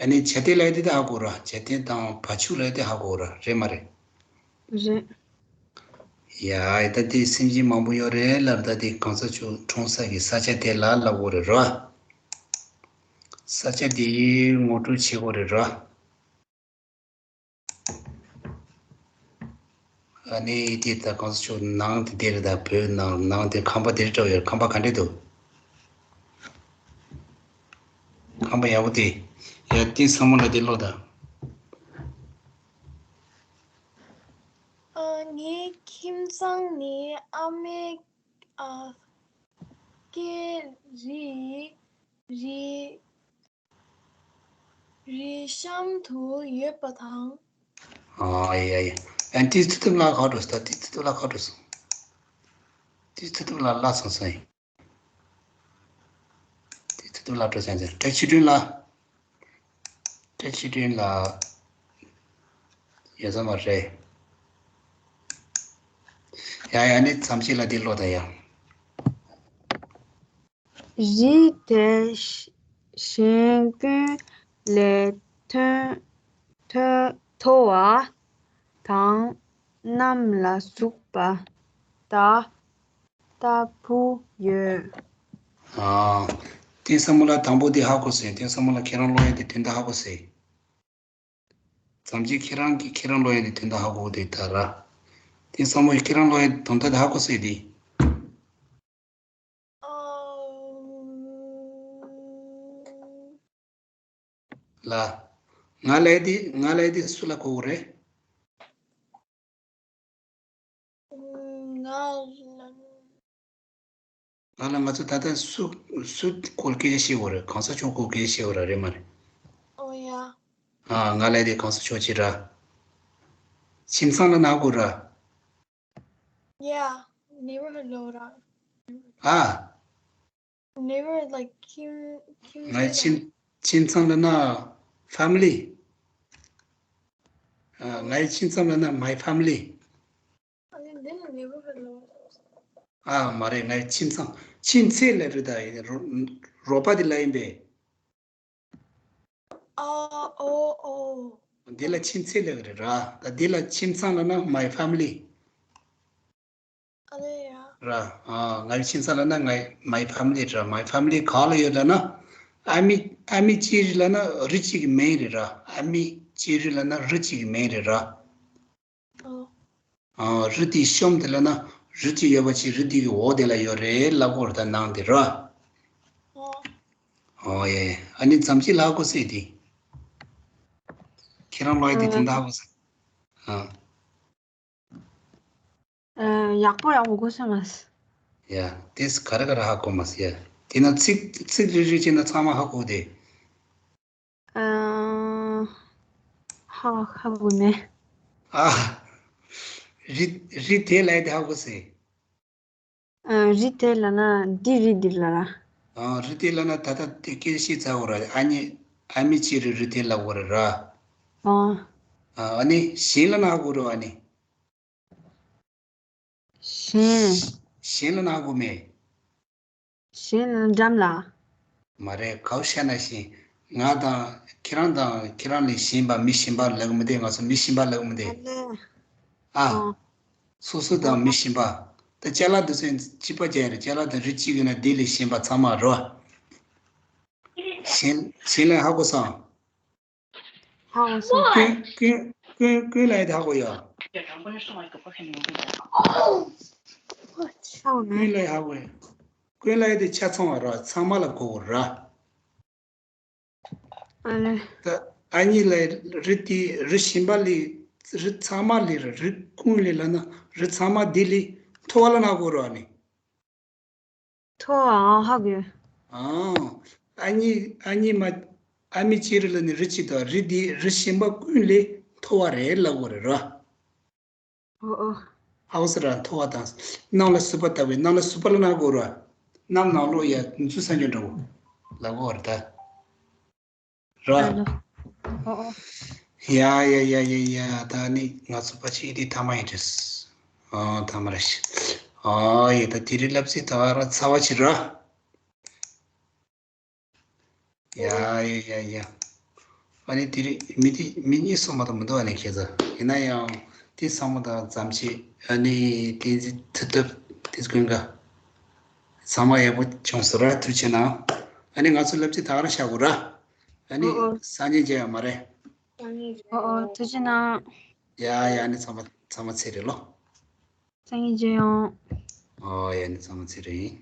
ཨ་ནི་བྱ་དེ་ལ་དེ་ད་ཧ་གོ་ར། བྱ་དེ་དང་བ་ཕྱུགས་ལ་དེ་ཧ་གོ་ར། རེད་མ་རེད། རེད། ཡ། ད་དེ་སེམས་ཅན་མང་པོ་ཡོད་རེད་ལབ། ད་དེ་གང་ས་ཆུ་གྲོང་ས་གི་ས་ཆ་དེ་ལ་ལབ་དགོས་རེད་ར། ས་ཆ་དེ་ངོ་སྤྲོད་བྱེད་དགོས་རེད་ར། ཨ་ནི་དེ་ད་གང་ས་ཆུ་ནང་དེ་དེ་རེད། ད་བོད་ནང་ནང་དེ་ཁང་པ་དེ་འདྲ་ཡོད། ཁང་པ་ག་འདྲ་འདུག་ཁང་པ་ཡག་པོ་དེ། ཡ། དེ་ཚང་མ་ལ་དེ་ཀློག་ད། ཨ། ངའི་ཁྱིམ་ཚང་ནི་ཨ་མའི་ཨ་སྐད་རིགས་རིགས་རིགས་གཤམ་དུ་ཡོད་པ་དང་། ཨ་ཡ་ཡ། ཨན་ཏི་ཚུ་ཐུབ་ལ་ཁ་འགྲོ་སོང་། ཏི་ཚུ་ཐུབ་ལ་ཁ་འགྲོ་སོང་། ཏི་ཚུ་ཐུབ་ལ་ལ་སོང་སོང་ཡིན། དེ་ཚོ་དུ་ལ་སྤྲོ་ཚན་ཚན། བཀྲ་ཤིས་སྒྲོན་ལ། བཀྲ་ཤིས་སྒྲོན་ལ། ཡོད་ས་མ་རེད། ཡ་ཡ། ནི་མཚམས་ཤིག་ལ་དེ་ཀློག་ད་ཡ། རི་དེ་གཞན་ཀུན་ལས་མཐོ་མཐོ་མཐོ་བ་དང་། གནམ་ལ་ཟུག་པ་ལྟ་ལྟ་བུ་ཡོད། ཨ། དེང་སང་མོ་ལ་དང་པོ་དེ་ཧ་གོ་སོང་། དེང་སང་མོ་ལ་ཁྱེད་རང་ཀློག་ཡ་དེ་དོན་དག་ཧ་གོ་སོང་། མཚམས་ཀྱི་ཁྱེད་རང་གིས་ཁྱེད་རང་ཀློག་ཡ་དེ་དོན་དག་ཧ་གོ་དེ་ད་ར། དེང་སང་མོ་ཁྱེད་རང་ཀློག་ཡ་དོན་དག་དེ་ཧ་གོ་སོང་དེ། ཨ། ལ། ང་ལ་དེ་ང་ལ་དེ་སུ་ལ་གོ་གི་རེད། ང་ལ། ང་ལ་ང་ཚོ་ད་ལྟ་སུ་སུ་སྐོར་སྐད་ཆ་བཤད་དགོས་རེད། གང་ས་མཆོག་སྐོར་སྐད་ཆ་བཤད་དགོས་ར། རེད་མ་རེད། ཨོ་ཡ། ཨ། ང་ལ་དེ་གང་ས་མཆོག་ཅི་ར། ཁྱིམ་ཚང་ལ་ན་གོ་ར། Yeah, neighborhood ལོ་ར། ཨ། Neighborhood, like, ཁྱིམ་ཁྱིམ་ང་ཚང་ཁྱིམ་ཁྱིམ་ཚང་ལ་ན། Family. ཨ། ངའི་ཁྱིམ་ཚང་ལབ་ན་my family། ཨ་ནི་འདི་ནི་ནི་བུ་ཧེ་ལོ། ཨ། མ་རེད། ངའི་ཁྱིམ་ཚང་། ཁྱིམ་མཚེས་ལབ་རེད་ད། རོ་རོགས་པ་དེ་ལབ་ཡིན་པས། ཨ། ཨོ་ཨོ། འདི་ལ་ཁྱིམ་མཚེས་ལབ་ཀྱི་རེད་ར། ད་འདི་ལ་ཁྱིམ་ཚང་ལབ་ན་my family། ཨ་ལེ་ཡ། ར། ཨ། ངའི་ཁྱིམ་ཚང་ལབ་ན་ངའི་my family་ར། my family་ག་ལ་ཡོད་ལབ་ན། ཨ་མི་ཨ་མི་ཅི་རི་ལབ་ན་རི་གཅིག་གི་མིང་རེད་ར། ཨ་མི་ཅི་རི་ལབ་ན་རི་གཅིག་གི་མིང་རེད་ར། ཨོ། ཨ། རི་དེའི་གཤོམ་དེ་ལབ་ན་རི་གཅིག་ཡོད་པ་ཅིག་རི་དེ་གི་འོག་དེ་ལ་ཡོད་རེད་ལབ་དགོས་རེད་ད། ནང་དེ་ར། ཨོ། ཨོ་ཡེ། ཨ་ནི་ཙམ་ཅིག་ལ་ཧ་གོ་སོང་དེ། ཁྱེད་རང་ལོ་ཡ་དེ་དེ་འདྲ་ཧ་གོ་སོང་། ཨ། ཨ། ཡག་པོ་ཡག་པོ་གོ་སོང་ང་། ཡ། དེས་ག་རེ་ག་རེ་ཧ་གོ་མ་སོང་ཡ། དེ་ན་ཚིག་ཚིག་རེ་རེ་བྱས་ན་ཚང་མ་ཧ་གོ་དེ། ཨ། ཧ་ཧ་གོ་མེད། ཨ། རི་རི་དེ་ལབ་དེ་ཧ་གོ་སོང་། ཨ། རི་དེ་ལབ་ན་འདི་རི་འདི་ལབ་ར། ཨ། རི་དེ་ལབ་ན་ད་ལྟ་དེ་སྐད་ཤེས་ཚར་བ་ར། ཨ་ནི་ཨ་མི་ཅི་རི་རི་དེ་ལབ་དགོས་རེད་ར། ཨ། ཨ། ཨ་ནི་གཞན་ལབ་ན་ཧ་གོ་རོ། ཨ་ནི། གཞན། གཞན་ལབ་ན་ཧ་གོ་མེད། གཞན་ལབ་ན་འགྲམ་ལ། མ་རེད། ག་བ་ཤ་ན་གཞན། ང་དང་ཁྱེད་རང་དང་ཁྱེད་རང་ལས་གཞན་པ་མི་གཞན་པ་ལབ་གི་མི་འདུག་ང་ཚོ་མི་གཞན་པ་ལབ་གི་མི་འདུག་ཨ་ལེ། ཨ། ཨོ། སོ་སོ་དང་མི་གཞན་པ། ད་ཅ་ལག་དེ་ཚོ་གཅིག་པ་ཅིག་རེད། ཅ་ལག་དང་རི་གཅིག་ཡོད་ན་དེ་ལས་གཞན་པ་ཚང་མ་རོ། གཞན་གཞན་ལབ་ཧ་གོ་སོང་། ཧ་གོ་སོང་། ཀུན་ཀུན་ཀུན་ཀུན་ལབ་ཡ་དེ་ཧ་གོ་ཡ། ཧ་གོ་མེད། ཀུན་ལབ་ཡ་ཧ་གོ་ཡ། ཀུན་ལབ་ཡ་དེ་ཆ་ཚང་བ་ར། ཚང་མ་ལ་གོ་དགོས་ར། ཨ་ལེ། ད་ཨ་ནི་ལ་རི་དེ་རི་གཞན་པ་ལས། རི་ཚང་མ་ལས་ར། རི་ཀུན་ལས་ལབ་ན་རི་ཚང་མ་དེ་ལས་མཐོ་བ་ལབ་ན་གོ་ར་ཨ་ནི། མཐོ་བ། ཨང་། ཧ་གོ། ཨང་། ཨ་ནི་ཨ་ནི་མ་ཨ་མི་ཅི་རི་ལབ་ནི་རི་གཅིག་དང་རི་དེ་རི་གཞན་པ་ཀུན་ལས་མཐོ་བ་རེད་ལབ་དགོས་རེད་ར། ཨོ་ཨོ། ཧ་གོ་སོང་ར། མཐོ་བ་དང་། གནམ་ལ་ཟུག་པ་ལྟ་བུའི། གནམ་ལ་ཟུག་པ་ལབ་ན་གོ་ར། གནམ་ནང་ལོགས་ཡ་འཛུལ་ས་འཇོག་འདྲ་བོ་ལབ་དགོས་རེད་ད། ར། ཨ་ལོ། ཨོ་ཨོ། ཡ་ཡ་ཡ་ཡ་ཡ། ད་ནི་ང་ཚོ་ཕལ་ཆེར་འདི་མཐའ་མ་ཡིན་འདྲ། ཨ། མཐའ་མ་རེད་ཤག་ཨ་ཡེ། ད་དེ་རིང་བསླབ་ཚིགས་ད་ག་རང་ཚར་བ་ཅིག་ར། ཡ་ཡ་ཡ་ཡ། ཨ་ནི་དེ་རིང་མི་དེ་མི་གཉིས་སོང་མ་གཏོགས་མི་འདུག་ཨ་ནི་ཁྱེད་ཚོ། ཡིན་ན་ཡང་དེ་ཚང་མ་དང་ཙམ་ཅིག་ཨ་ནི་བསྟན་འཛིན་མཐུ་སྟོབས་དེ་ཀུན་དགའ། ཚང་མ་ཡག་པོ་བྱུང་སོང་ར། ཐུགས་རྗེ་གནང་། ཨ་ནི་ང་ཚོ་བསླབ་ཚིགས་ད་ག་རང་བཞག་དགོས་ར། ཨ་ནི་ཨོ་ཨོ། སང་ཉིན་མཇལ་ཡོང་མ་རེད། ཨོ་ཨོ། ཐུགས་རྗེ་གནང་། ཡ་ཡ། ཨ་ནི་ཚང་མ་ཚང་མ་ཚེ་རིང་ལོ། སང་ཉིན་མཇལ་ཡོང་། ཨོ་ཡ། ཨ་ནི་ཚང་མ་ཚེ་རིང་།